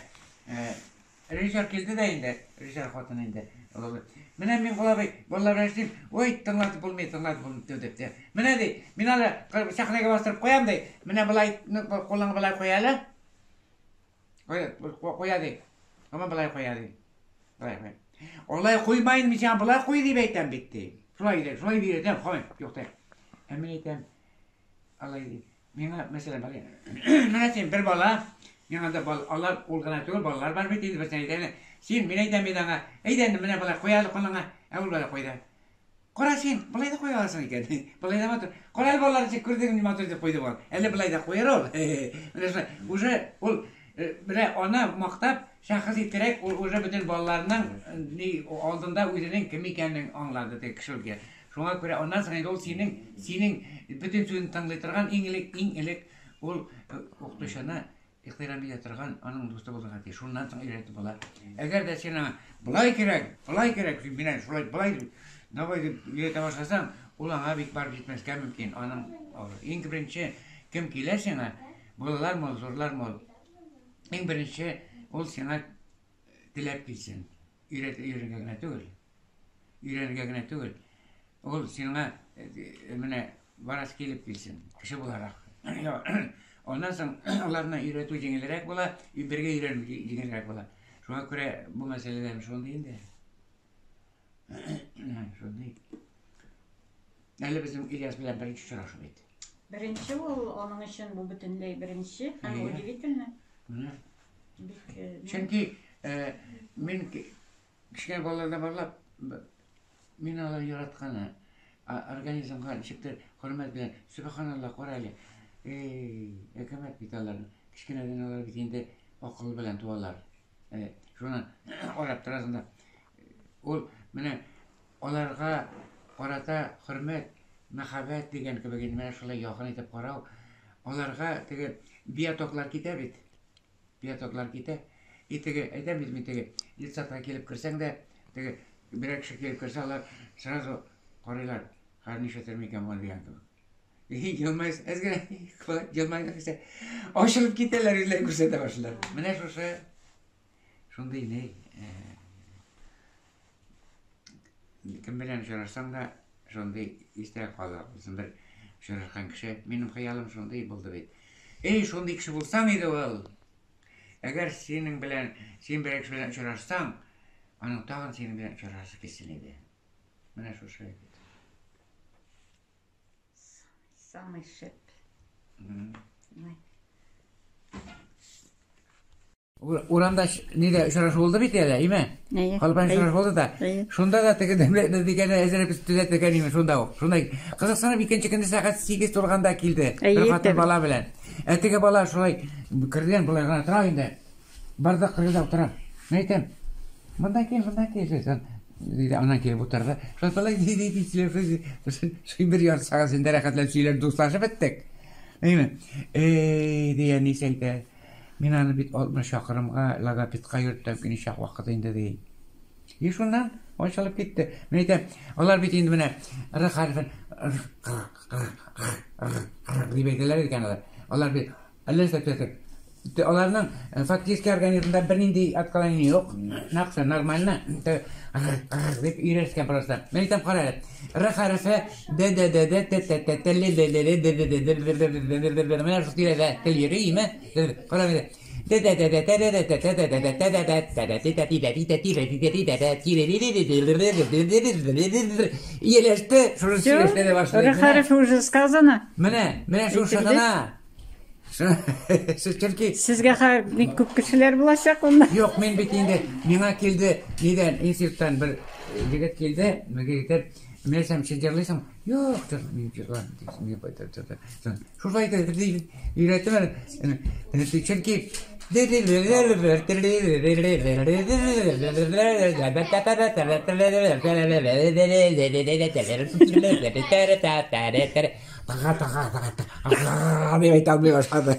C: режиссер килде дә инде, режиссер хатын инде. Менә мин Кулабый, балалар белән эшлим. Ой, тыңлатып булмый, тыңлатып булмый дип. Менә ди, мин аны сәхнәгә бастырып куям ди. Менә болай, кулыңны болай куя әле. Куя, куя ди. Ама болай куя ди. Болай куя. Алай куймайын, мин сиңа болай куй дип әйтәм бит ди. Шулай ди, шулай дип әйтәм, куй, юк ди. Ә мин әйтәм, алай ди. Миңа, мәсәлән, болай. Менә син бер бала, миңа да бал, алар ул гына түгел, балалар бар бит инде, берсен әйтәм. Син, мин әйтәм бит аңа, әйдә инде, менә болай куя әле кулыңа, ә ул болай куйды. Кара син, болай да куя аласың икән. Болай да матур. Кара әле балалар ничек күрдеңме, матур итеп куйды бал. Әле болай да куяр ул. Менә шулай. Уже ул Менә аны мактап, шәхес иттерәк, ул уже бөтен балаларның ни алдында үзенең кем икәнен аңлады теге кешелгә. Шуңа күрә аннан соң инде ул синең синең бөтен сүзен тыңлый торган иң элек иң элек ул укытучыны ихтирам итә торган аның дусты булырга тиеш. Шуннан соң өйрәтеп була. Әгәр дә син аңа болай кирәк, болай кирәк, син менә шулай болай давай дип өйрәтә башласаң, ул аңа бик барып җитмәскә мөмкин. Аның иң беренче кем килә сиңа, балалармы ул, зурлармы ул, иң беренче ул сиңа теләп килсен. Өйрәт өйрәнергә генә түгел. Өйрәнергә генә түгел. Ул сиңа менә барасы килеп килсен, кеше буларак. Аннан соң аларны өйрәтү җиңелрәк була, бергә өйрәнү җиңелрәк була. Шуңа күрә бу мәсьәләдә шундый инде. Шундый. Әле безнең Ильяс белән беренче очрашу бит.
B: Беренче ул, аның өчен бу бөтенләй беренче һәм удивительно.
C: Менә.
B: Бик
C: Чөнки мин кечкенә балалардан барлап мин алар яратканы организмга ничектер хөрмәт белән, сөбханалла, кара әле. Эй, әкәмәт бит алар. Кечкенәдән алар бит инде акыл белән туалар. Шуны карап торасың да. Ул менә аларга карата хөрмәт, мәхәббәт дигән кебек инде менә шулай якын итеп карау, аларга теге биотоклар китә бит. Биотоклар китә. И теге, әйтәм бит мин теге, детсадка килеп керсәң дә, теге берәр кеше килеп керсә, алар сразу карыйлар, хәзер нишләтер микән бу дигән кебек. И елмайсың, әз генә елмайган кеше ачылып китәләр, үзләрен күрсәтә башлыйлар. Менә шушы шундый ни, кем белән очрашсаң да, шундый истә кала. Булсын бер очрашкан кеше. Минем хыялым шундый булды бит. Эй, шундый кеше булсаң иде ул. Әгәр синең белән, син берәр кеше белән очрашсаң, аның тагын синең белән очрашасы килсен иде. Менә шушы.
B: Самый шәп.
C: Урамда нидә очрашу булды бит әле, име? Халык белән очрашу булды да. Шунда да теге дәүләтне дигәне әзерләп төзәтелгән име шунда ук. Шунда кызыксынып икенче көнне сәгать 8 тулганда килде. Бер хатын бала белән. Ә теге бала шулай кергән болай гына тора инде. Бардак кырыйда утыра. Мин әйтәм, монда кил, монда кил. Диде, аннан килеп утырды. Шулай болай ди ди ди сөйләп, бер ярты сәгать инде рәхәтләнеп сөйләп дуслашып беттек. Әйме? Эй, ди әнисе әйтә. Мин аны бит 60 чакрымга логопедка йөрттем, ничә вакыт инде ди. И шуннан ачылып китте. Мин әйтәм, алар бит инде менә р хәрефен р р р р дип әйтәләр икән алар. Алар бит әллә нәрсә төзәтеп. Аларның фактически организмда бернинди отклонение юк. Нәкъ нормально. Дип өйрәткән просто. Мин әйтәм, кара әле. Р хәрефе д д д д т т т т л л л л д д д д д д д д д менә шул тирәдә тел йөри, име? Кара әле. Д д д д т д д т т д д д т д д т д т т т д т т т т т т д т Ияләште, шуны сөйләште дә башлады.
B: Р хәрефе уже сказано.
C: Менә, менә шушы гына. Чөнки
B: Сезгә хәзер бик күп кешеләр булачак монда.
C: Юк, мин бит инде миңа килде, нидән, институттан бер егет килде, егетләр, мин әйтсәм, син җырлыйсың? Юк, мин җырламыйм, мин шулай итеп өйрәттем әле. Чөнки дип әйтә алмый башлады.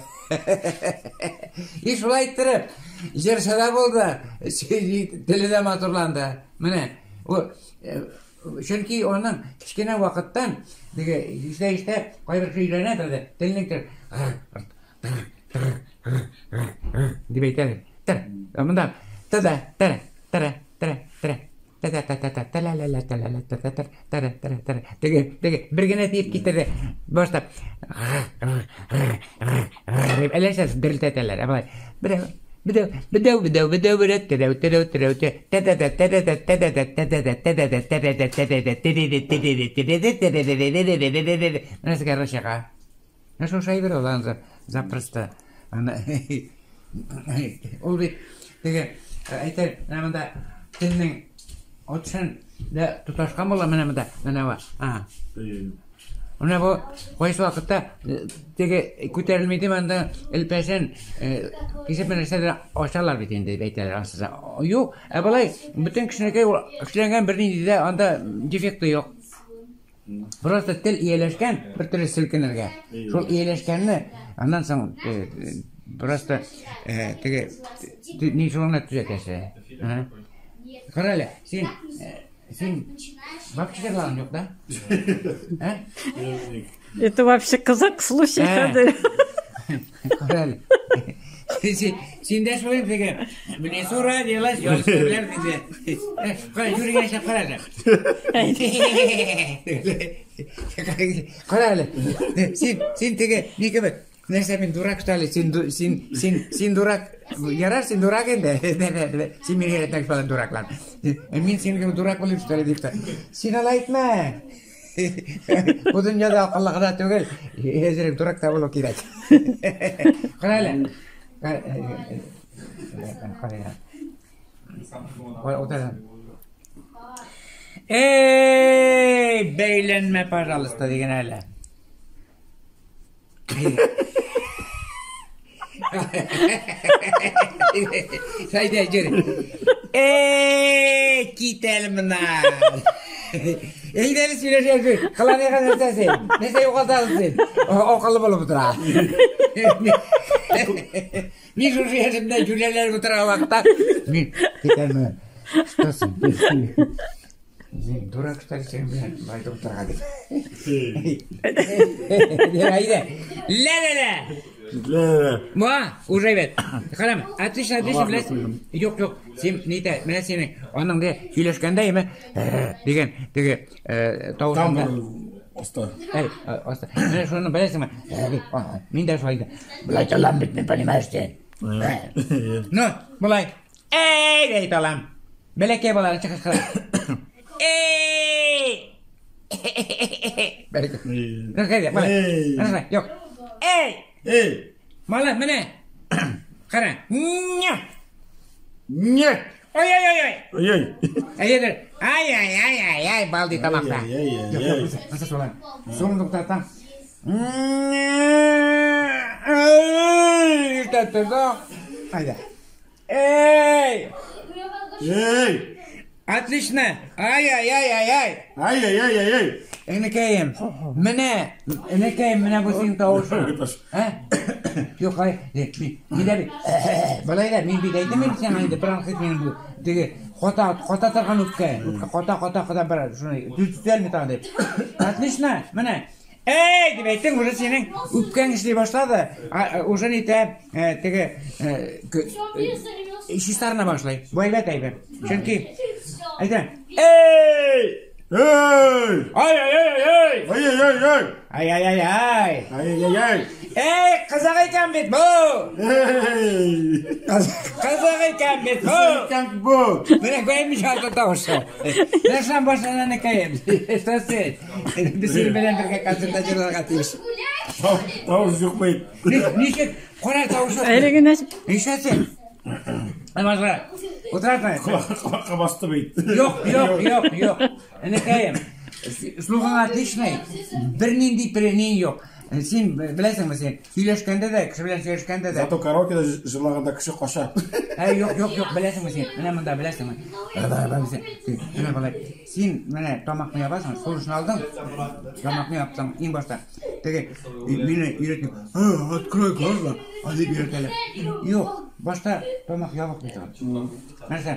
C: И шулай иттереп, җырчы да булды, теле дә матурланды. Менә, чөнки аның кечкенә вакыттан теге истә-истә кайбер кеше өйрәнә торды, телнең дип әйтә. Тер, монда тә тә тә тә тә тә тә тә тә тә лә лә лә тә лә лә тә тә тә тә тә тә теге теге бер генә тиеп китерде башлап дип әллә нәрсә дерелтәтәләр ә болай берәү берәү берәү берәү берәү берәү терәү терәү терәү тә тә тә тә тә тә тә тә тә тә тә тә тә тә тә тә тә тә тә менә сезгә р чыга менә шушы әйбер ул аны запросто ул бит теге әйтә менә монда телнең очын да тоташкан була менә монда менә бар. Менә бу кайсы вакытта теге күтәрелми дип анда элпәсен кисеп нәрсәдер ачалар бит инде дип әйтәләр ансыз. Юк, ә болай бөтен кешенеке ул эшләнгән бернинди дә анда дефекты юк. Просто тел ияләшкән бер төрле селкенергә. Шул ияләшкәнне аннан соң просто теге ни шуны төзәтәсе. Кара әле, син син вообще җырлаган юк да? Ә?
B: Это вообще кызык случай хәзер.
C: Кара әле. Син дә шулай теге. В лесу родилась, ёлки диде. Кара, Юрий эшләп кара әле. Кара әле. Син теге ни кебек? Нәрсә мин дурак что ли? Син дурак. Ярар, син дурак инде. Син мине өйрәтмәк falan дураклар. Мин синең кебек дурак булыйм что ли дип. Син алай әйтмә. Бу дөньяда акыллы гына түгел, әзрәк дурак та булу кирәк. Кара әле. Кара. Утыр. Эй, бәйләнмә, пожалуйста, дигән әле. Сәйдә җыр. Эй, кит әле моннан. Әйдә әле сөйләшәбез. Кыланыйга нәрсә син? Нәрсә югалтасың син? Акыллы булып утыра. Мин шушы яшемдә җүләрләнеп утырган вакытта мин китәм. Что син? Син дурак что ли син белән байтып утырырга дип. Әйдә. Ла-ла-ла. Ма, уже бит. Карам, отлично, отлично, беләс. Юк, юк, син ни әйтә, менә синең аның дә сөйләшкәндә әйме дигән теге тавышында.
E: Оста.
C: Әй, оста. Менә шуны беләсеңме? Мин дә шулай. Болай талам бит, мин понимаешь син. Ну, болай. Эй, дип әйтә алам. Бәләкәй баланы чыгыш кыра. Эй! Бәләкәй. Бәләкәй. Юк. Эй!
E: Эй!
C: Мала, менә. Кара. Ня!
E: Ня!
C: Ой-ой-ой-ой!
E: Ой-ой!
C: Әйдер. Ай-ай-ай-ай-ай, бал ди тамакта.
E: Ай-ай-ай-ай.
C: Юк, юк, кысасы шулай. Суны туктатам. Иртә Айда. Эй!
E: Эй!
C: Отлично! Ай-ай-ай-ай-ай!
E: Ай-ай-ай-ай-ай!
C: Энекәем, менә, энекәем, менә бу синең тавышың. Ә? Юк, ай, мин дә бит, болай да, мин бит әйтәм инде сиңа инде, бронхит минем бу, теге, ката, ката торган үпкә, үпкә ката, ката, ката бара, шуны төзәлми тагын дип. Отлично, менә. Эй, дип әйттең, уже синең үпкәң эшли башлады. Уже нитә, теге, чистарына башлый. Бу әйбәт әйбер. Чөнки, әйтәм, эй!
E: Эй!
C: Ай-ай-ай-ай!
E: Ай-ай-ай-ай!
C: Ай-ай-ай-ай!
E: Ай-ай-ай!
C: Эй, кызык икән бит бу!
E: Эй!
C: Кызык икән бит бу!
E: Икән бу!
C: Менә күрәм шарты тавышы. Нәрсән башлана каем? Что син? Без синең белән бергә концертта җырларга тиеш.
E: Тавыш юк бит.
C: Ничек? Кара тавышы.
B: Әле генә
C: Нишләсен? Алмазга. Утыратма.
E: Колакка басты бит.
C: Юк, юк, юк, юк. Энекәем, слухың отличный. Бернинди пренең юк. Син беләсеңме син, сөйләшкәндә дә, кеше белән сөйләшкәндә дә.
E: Зато караокеда җырлаганда кеше кача.
C: Әй, юк, юк, юк, беләсеңме син? Менә монда беләсеңме? Менә болай. Син менә тамакны ябасың, сулышын алдың. Тамакны яптың иң башта. Теге мине өйрәтми. Открой глаза, а дип өйрәтәләр. Юк, башта тамак ябык бит ул. Нәрсә?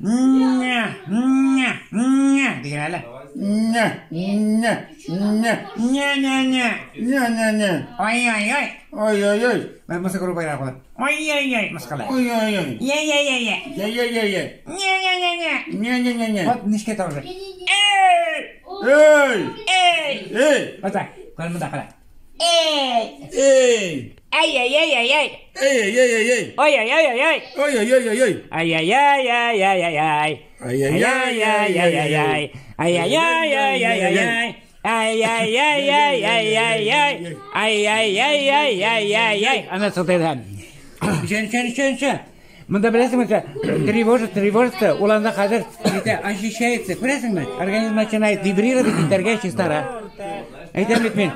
C: Ня, ня, ня дигән әле.
E: Ня, ня, ня,
C: Ня, ня, ня.
E: ня, ня, ня.
C: Ай-ай-ай.
E: Ай-ай-ай.
C: Мысы грубайрак була. Ай-ай-ай, мыскылы.
E: Ай-ай-ай.
C: Я-я-я-я.
E: Я-я-я-я.
C: Ня-ня-ня-ня.
E: Ня-ня-ня-ня.
C: Вот нечкә тавышы. Эй!
E: Эй!
C: Эй!
E: Эй!
C: Вот так. Кара монда кара. Эй!
E: Эй!
C: Ай-яй-яй-яй-яй.
E: Эй-эй-эй-эй!
C: Ой-ой-ой-ой-ой.
E: Ай-яй-яй-яй-яй!
C: Ай-яй-яй-яй-яй-яй.
E: Ай-яй-яй-яй-яй-яй!
C: Ай-яй-яй-яй-яй-яй. Ай-яй-яй-яй-яй-яй. Ай-яй-яй-яй-яй-яй. Ана туктайды. Ничә, ничә, ничә, ничә. Монда беләсеңме, тревожит, тревожится, ул анда хәзер это ощущается. Күрәсеңме? Организм начинает вибрировать итәргә чистара. Әйтәм бит мин,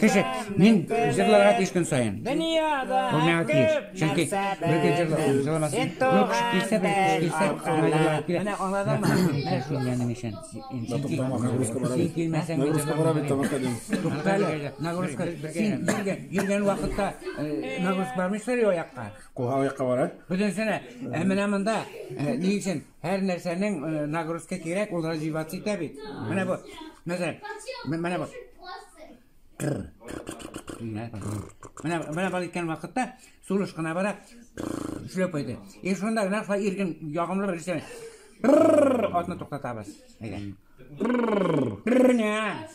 C: кеше, мин җырларга тиеш көн саен. Ул миңа тиеш. Чөнки бер көн җырламас. Ну, кеше килсә, бер кеше килсә, миңа җырларга килә.
B: Менә аңладыңмы?
C: Менә шул минем өчен.
E: Нагрузка бара
C: Син
E: бит.
C: килмәсәң, мин
E: Нагрузка бара бит, тамакка дим.
C: Тукта әле, нагрузка. Син йөргән, йөргән вакытта нагрузка бармый шул аякка.
E: Кулга аякка бара.
C: Бөтенсенә, ә менә монда ни өчен һәр нәрсәнең нагрузка кирәк, ул развиваться итә бит. Менә бу, мәсәлән, менә бу. Менә менә бал иткән вакытта сулыш кына бара, эшләп куйды. И шунда гына шулай иркен ягымлы бер эшләмә. Атны туктатабыз. Әйдә. Ня,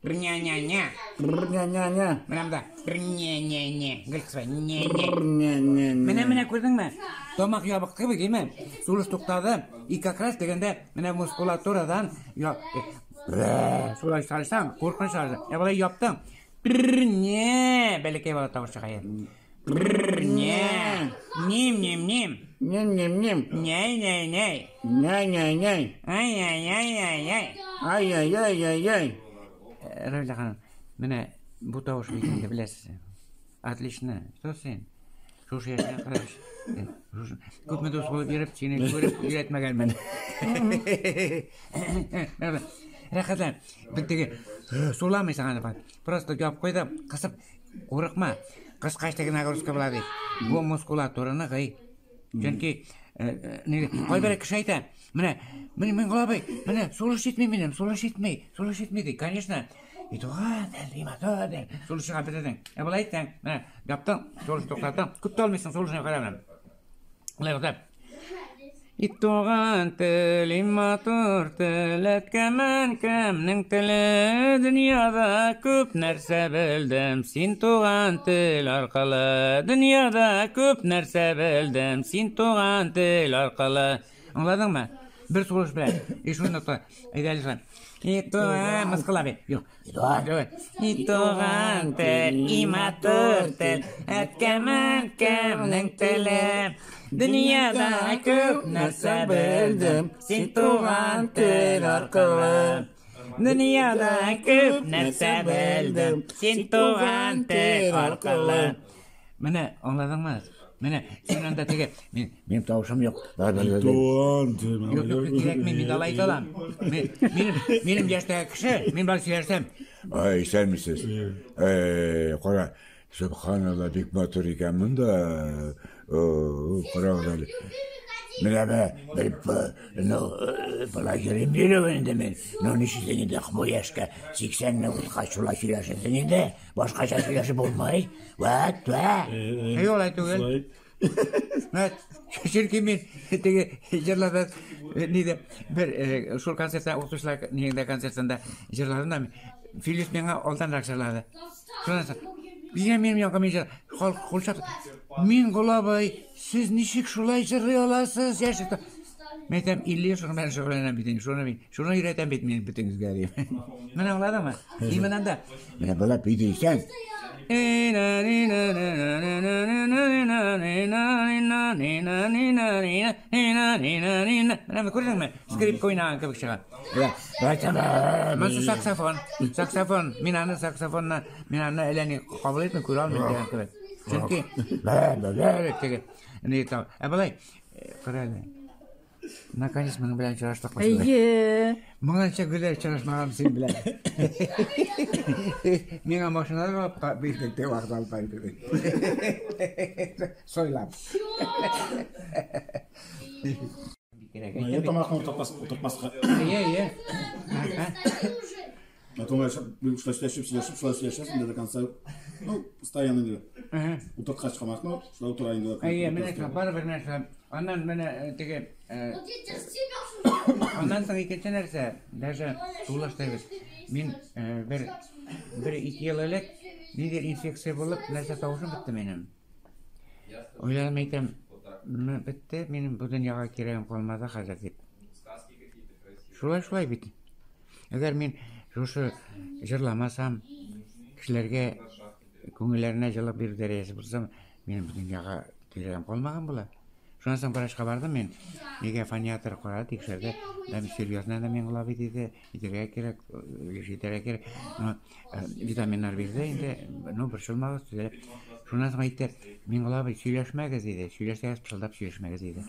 E: Ня,
C: ня,
E: ня,
C: ня-ня-ня.
E: ня, ня, ня.
C: Менә монда. Ня-ня-ня. Гел кысып, ня-ня.
E: Ня, ня, ня.
C: Менә менә күрдеңме? Тамак ябык кебек, димме? Сулыш туктады. И как раз дигәндә менә мускулатурадан я шулай салсаң, куркыныч алды. Ә болай яптың. Не, бәләкәй бала тавыш чыга. Не. Ним, ним, ним.
E: Нем, нем, нем.
C: Ней, ней, ней.
E: Ня, ня, ня.
C: Ай, ай, ай, ай, ай.
E: Ай, ай, ай, ай, ай.
C: Равилә ханым, менә бу тавыш бит инде беләсез. Отлично. Что син? Шушы яшьтән карап. Күпме дус булып йөреп, сине күреп өйрәтмәгәнмен. Рәхәтлән. Бит теге суламыйсың аны бат. Просто яп куй да кысып курыкма. Кыскач теге нагрузка була ди. Бу мускулатураны гый. Чөнки кайбер кеше әйтә, менә менә Миңгол абый, менә сулыш җитми минем, сулыш җитми, сулыш җитми ди. Конечно, и туган тел, и матур тел. Сулыш чыга бетердең. Ә болай әйтсәң, менә яптың, сулыш туктаттың, күп тә алмыйсың, сулышны кара менә. Болай туктап. И туган тел, и матур тел, әткәмен кемнең теле, дөньяда күп нәрсә белдем, син туган тел аркылы. Дөньяда күп нәрсә белдем, син туган тел аркылы. Аңладыңмы? Бер сулыш белән. И шуны тотты. Әйдә әле шулай. И туган, мыскылла бит. Юк. И туган тел, и матур тел, әткәмен кемнең теле. Дөньяда күп нәрсә белдем, син туган тел аркылы. Дөньяда күп нәрсә белдем, син туган тел аркылы. Менә аңладыңмы? Менә син анда теге мин минем тавышым юк.
E: Туган тел.
C: Юк, юк, кирәкми, мин алай әйтә алам. Минем минем яшьтәге кеше, мин бар сөйләшсәм,
F: Ай, исәнмесез. Эй, кара, сөбханалла, бик матур икән монда. О, карагыз әле. Менә менә бер ну, болай йөрим йөрүен инде мин. Ну, ничек инде бу яшькә 80-не узгач шулай сөйләшәсең инде. Башкача сөйләшеп булмый. Вәт, вә.
C: Юк, алай түгел. Менә чөнки мин теге җырларда нидә бер шул концертта укытучылар нигендә концертында җырладым да Филис миңа алданрак җырлады. Шуннан соң Миңа минем янга мин җыр халык кул чапты. Миңгол абый, сез ничек шулай җырлый аласыз? Яшь Мин әйтәм, 50 ел шуның белән шөгыльләнәм бит инде. Шуны мин, шуны өйрәтәм бит мин бөтенегезгә дим. Менә аңладыңмы? Именно анда.
F: Менә болай бит исән.
C: Менә күрдеңме? Скрипка уйнаган кебек чыга. Монысы саксофон. Саксофон. Мин аны саксофонны, мин аны әллә ни кабул итмим, күрә алмыйм дигән кебек. Чөнки теге ни та. Ә болай кара әле. Наконец моның белән очраштык.
B: Әйе.
C: Моңанча гүзәл очрашмаган син белән. Миңа машиналар алып бирдек дип вакыт алып барды. Сойлап.
E: Я тамакны утыртмаска.
C: Әйе, әйе.
E: А то шулай сөйләшеп, сөйләшеп, шулай сөйләшәсең до конца. Ну, постоянно инде. Утырткач тамакны, шулай утыра инде.
C: Әйе, менә шулай, барыбер менә шулай. Аннан менә теге аннан соң икенче нәрсә, даже сулыш дибез. Мин бер бер ике ел элек ниндидер инфекция булып, нәрсә тавышым бетте минем. Уйладым әйтәм, бетте, минем бу дөньяга кирәгем калмады хәзер дип. Шулай шулай бит. Әгәр мин шушы җырламасам, кешеләргә күңелләренә җылы бирү дәрәҗәсе булсам, минем бу дөньяга кирәгем калмаган була. Шуннан соң врачка бардым мин. Нигә фониатор карады, тикшерде. Да, серьезно да миңа бит диде. Итәргә кирәк, еш итәргә кирәк. Ну, витаминнар бирде инде. Ну, борчылмагыз, төзәлә. Шуннан соң әйтте, Миңа бит сөйләшмәгез диде. Сөйләшсәгез, пышылдап сөйләшмәгез диде.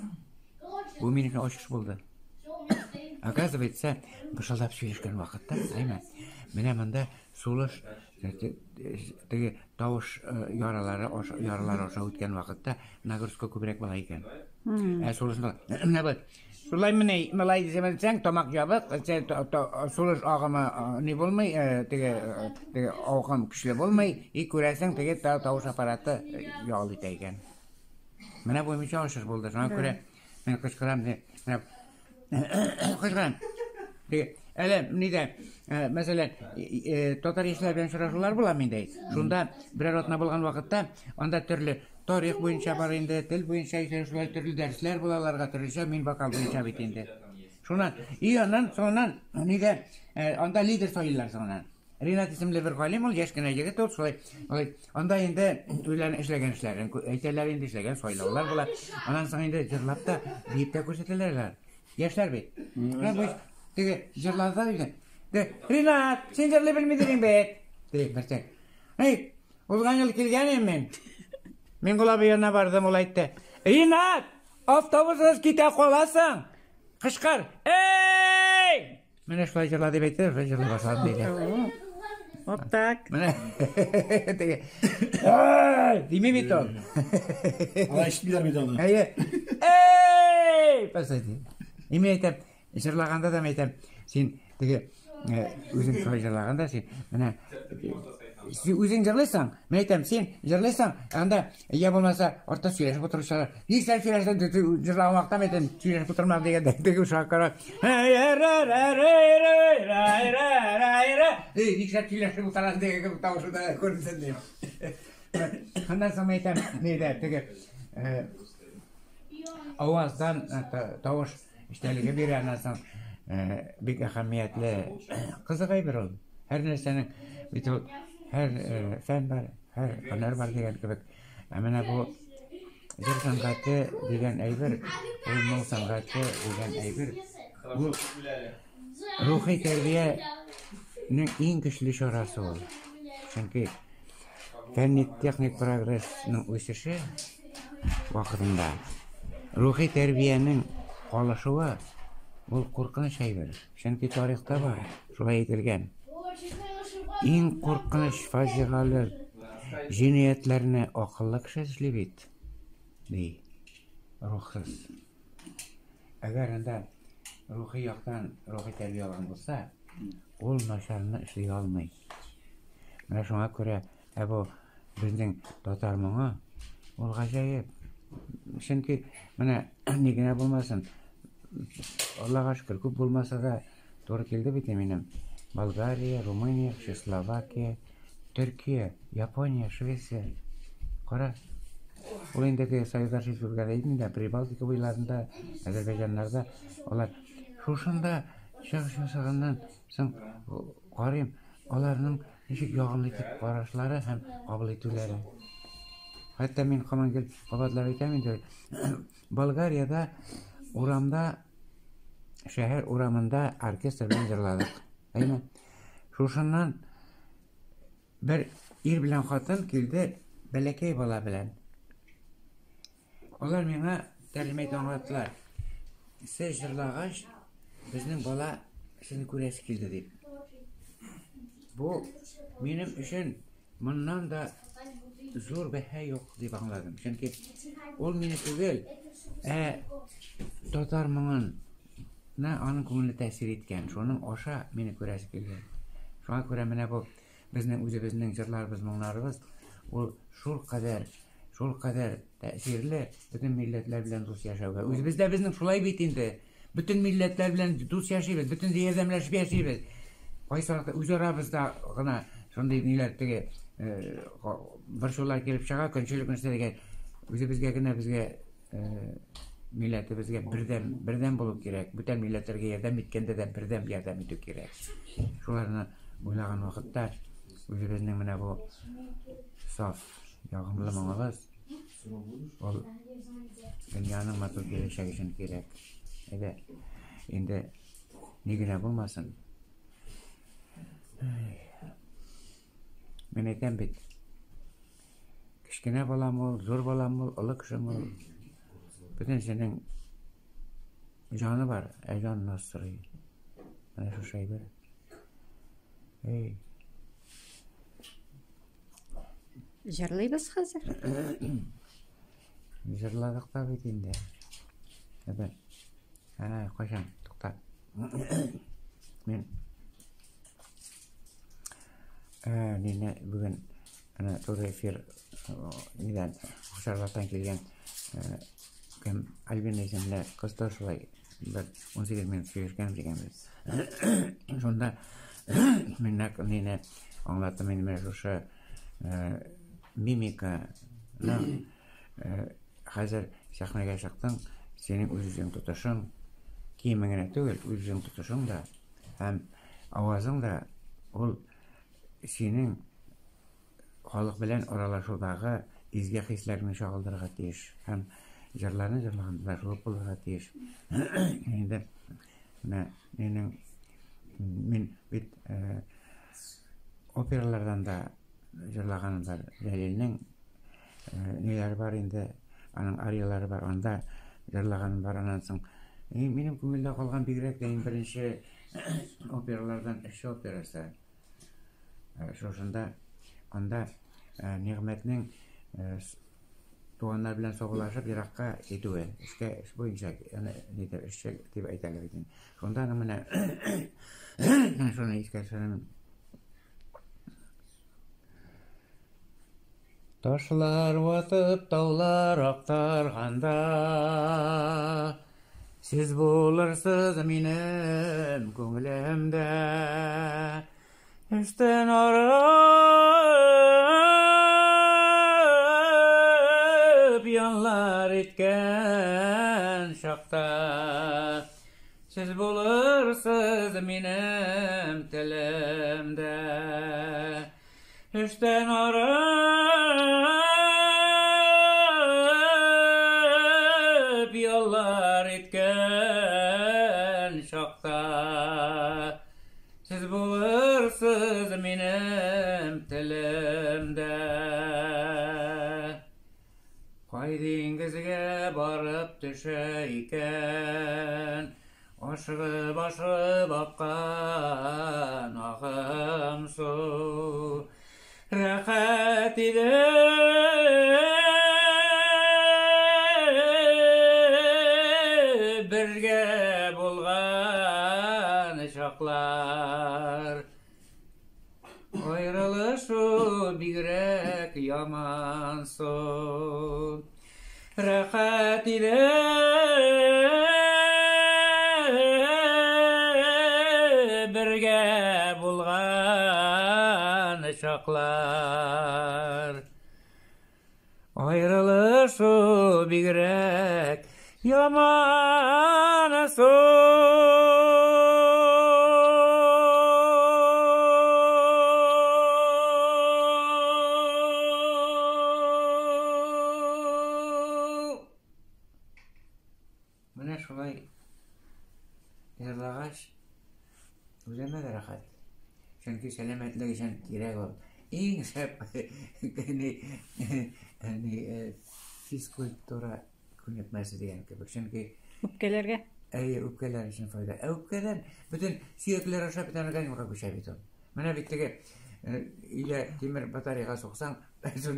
C: Бу минем өчен ачыш булды. Оказывается, пышылдап сөйләшкән вакытта, әйме, менә монда сулыш теге тавыш яралары аша, яралары аша үткән вакытта нагрузка күбрәк була икән. Ә сулышны менә бу шулай менә малай дисәң, тамак ябык, сулыш агымы ни булмый, теге теге агым көчле булмый, и күрәсең, теге тавыш аппараты ял итә икән. Менә бу мичә ачыш булды. Шуңа күрә мин кычкырам, менә кычкырам. Теге әле нидә, мәсәлән, татар яшьләр белән очрашулар була миндә. Шунда берәр атна булган вакытта анда төрле тарих буенча бар инде, тел буенча шулай төрле дәресләр була аларга, төрлечә, мин вокал буенча бит инде. Шуннан, и аннан соңыннан нидә, анда лидер сайлыйлар соңыннан. Ринат исемле бер галим ул, яшь кенә егет ул, шулай. Алай, анда инде үзләренең эшләгән эшләрен әйтәләр инде, эшләгән сайлаулар була. Аннан соң инде җырлап та, биеп тә күрсәтәләр алар. Яшьләр бит. Менә бу теге җырларда инде. Де, Ринат, син җырлый белмидең бит. Ди, берсе. Эй, узган ел килгән идем мин. Мин Гулаби янына бардым, ул әйтте. Ринат, автобусыгыз китә каласың. Кычкыр. Эй! Менә шулай җырла дип әйтте, шулай җырлый башладым диде.
A: Вот так.
C: Менә теге. Эй, дими бит ул.
E: Алай ишетмиләр бит аны.
C: Әйе. Эй, посади. И мин әйтәм, җырлаганда да мин әйтәм, син теге үзең шулай җырлаганда син менә син үзең җырлыйсың, мин әйтәм, син җырлыйсың, анда я булмаса артта сөйләшеп утыручылар. Ник сен сөйләшсәң, җырлаган вакытта мин әйтәм, сөйләшеп утырма дигәндә, теге шуңа карап, Эй, ник сен сөйләшеп утырасың дигән кебек тавышы да күренсен дим. Аннан соң мин әйтәм, нидә, теге аваздан тавыш эчтәлеге бирә, аннан соң бик әһәмиятле кызык әйбер ул. Һәр нәрсәнең бит ул һәр фән бар, һәр һөнәр бар дигән кебек. Ә менә бу җыр сәнгате дигән әйбер, ул моң сәнгате дигән әйбер, ул рухи тәрбиянең иң көчле чарасы ул. Чөнки фәнни техник прогрессның үсеше вакытында рухи тәрбиянең калышуы ул куркыныч әйбер. Чөнки тарихта бар, шулай әйтелгән. Иң куркыныч фаҗигале җинаятьләрне акыллы кеше эшли бит, ди. Рухсыз. Әгәр анда рухи яктан рухи тәрбия алган булса, ул начарны эшли алмый. Менә шуңа күрә ә бу безнең татар моңы ул гаҗәеп. Чөнки менә ни генә булмасын, Аллага шөкер, күп булмаса да туры килде бит минем. Болгария, Румыния, Чехословакия, Төркия, Япония, Швеция. Кара. Ул инде теге Союзлар республикада иде инде, Прибалтика буйларында, Азербайҗаннарда алар шушында чыгыш ясаганнан соң карыйм, аларның ничек ягымлы итеп карашлары һәм кабул итүләре. Хәтта мин һаман гел кабатлап әйтәм инде, Болгариядә урамда, шәһәр урамында оркестр белән җырладык. Әйме? Шушыннан бер ир белән хатын килде, бәләкәй бала белән. Алар миңа тәрҗемә итеп аңлаттылар. Сез җырлагач, безнең бала сезне күрәсе килде дип. Бу минем өчен моннан да зур бәһа юк дип аңладым. Чөнки ул мине түгел, ә татар моңын на аның күңеленә тәэсир иткән. Шуның аша мине күрәсе килгән. Шуңа күрә менә бу безнең үзебезнең җырларыбыз, моңнарыбыз ул шул кадәр, шул кадәр тәэсирле бөтен милләтләр белән дус яшәүгә. Үзебездә безнең шулай бит инде. Бөтен милләтләр белән дус яшибез, бөтен ярдәмләшеп яшибез. Кайсы вакытта үз арабызда гына шундый ниләр теге борчулар килеп чыга, көнчелек нәрсә дигән. Үзебезгә генә безгә милләтебезгә бердәм, бердәм булу кирәк. Бүтән милләтләргә ярдәм иткәндә дә бердәм ярдәм итү кирәк. Шуларны уйлаган вакытта үзебезнең менә бу саф, ягымлы моңыбыз. Ул дөньяның матур киләчәге өчен кирәк. Әйдә, инде ни генә булмасын. Мин әйтәм бит, кечкенә балам ул, зур балам ул, олы кешем ул. Бөтенесенең җаны бар, ә җан наз сорый. Менә шушы әйбер. Эй.
A: Җырлыйбыз хәзер.
C: Җырладык та бит инде. Әбә. Ә, кайчан? Тукта. Мин мине бүген әнә туры эфир нидән Шарлаттан килгән кем Альбина исемле кыз да шулай бер 18 минут сөйләшкән дигәнбез. Шунда мин нәкъ мине аңлаттым инде менә шушы мимиканы хәзер сәхнәгә чыктың, синең үз-үзең тотышың, киемең генә түгел, үз-үзең тотышың да һәм авазың да ул синең халык белән аралашудагы изге хисләрне чагылдырырга тиеш һәм җырларны җырлаганда да шул булырга тиеш. Инде менә минем мин бит опералардан да җырлаганым бар. Җәлилнең ниләре бар инде, аның ариялары бар, анда җырлаганым бар. Аннан соң минем күңелдә калган бигрәк тә иң беренче опералардан Эшче операсы. Шушында анда Нигъмәтнең туганнар белән саубуллашып еракка китүе, эшкә эш буенча, аны нидер эшче дип әйтәләр икән. Шунда аның менә шуны искә төшерәм. Ташлар ватып, таулар актарганда, сез булырсыз минем күңелемдә. Эштән арып яллар иткән чакта, сез булырсыз минем телемдә. Эштән арып яллар иткән чакта, сез булырсыз минем телемдә. Кай диңгезгә барып төшә икән, ашыгып ашыгып аккан агым су. Рәхәт иде бергә булган чаклар. Аерылышу бигрәк яман соң. Рәхәт иде бергә булган чаклар. Аерылышу бигрәк яман соң. Менә шулай җырлагач, үземә дә рәхәт. Чөнки сәламәтлек өчен кирәк ул. Иң шәп физкультура күнекмәсе дигән кебек. Чөнки
B: үпкәләргә.
C: Әйе, үпкәләр өчен файда. Ә үпкәдән бөтен сөякләр аша бөтен организмга күчә бит ул. Менә бит теге өйдә тимер батареяга суксаң, бөтен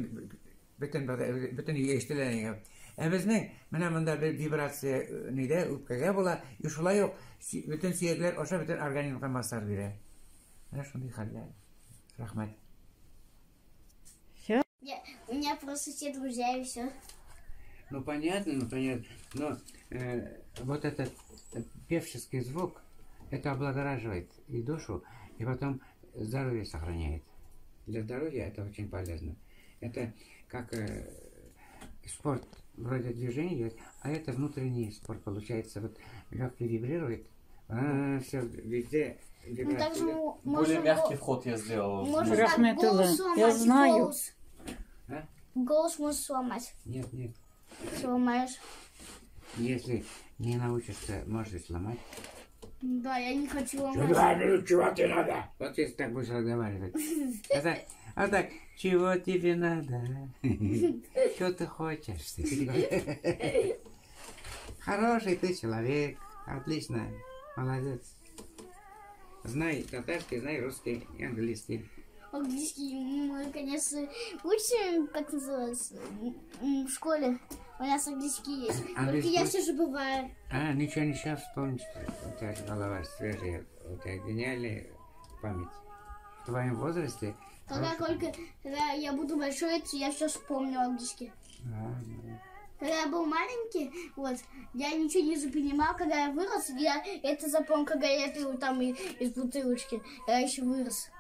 C: бөтен өйгә ишетелә. Ә безнең менә монда бер вибрация нидә үпкәгә була, и шулай ук бөтен сөякләр аша бөтен организмга массаж бирә. Менә шундый хәлләр. Рәхмәт.
A: Всё?
D: У меня просто все друзья и все.
C: Ну понятно, ну понятно. Но вот этот певческий звук, это облагораживает и душу, и потом здоровье сохраняет. Для здоровья это очень полезно. Это как спорт вроде движения, а это внутренний спорт получается. Вот легкий вибрирует, все везде
D: Ну, также
G: Более мягкий вход я сделал.
D: Можно так
B: Рахмет
D: голос
B: Улы, я
D: сломать,
B: знаю.
D: голос.
C: А?
D: Голос можешь сломать.
C: Нет, нет.
D: Сломаешь.
C: Если не научишься, можешь сломать.
D: Да, я не хочу ломать.
F: Чего тебе надо?
C: Вот если так будешь разговаривать. А так, чего тебе надо? Чего ты хочешь? Хороший ты человек. Отлично. Молодец. Знай татарский, знай русский и английский.
D: Английский мы, конечно, учим, как называется, в школе. У нас английский есть. Только я все забываю.
C: А, ничего, не сейчас вспомнишь. У тебя голова свежая, у тебя гениальная память. В твоем возрасте...
D: Когда я буду большой, я все вспомню английский. Когда я был маленький, вот, я ничего не запонимал. Когда я вырос, я это запомнил, когда я пил там из бутылочки. Я еще вырос.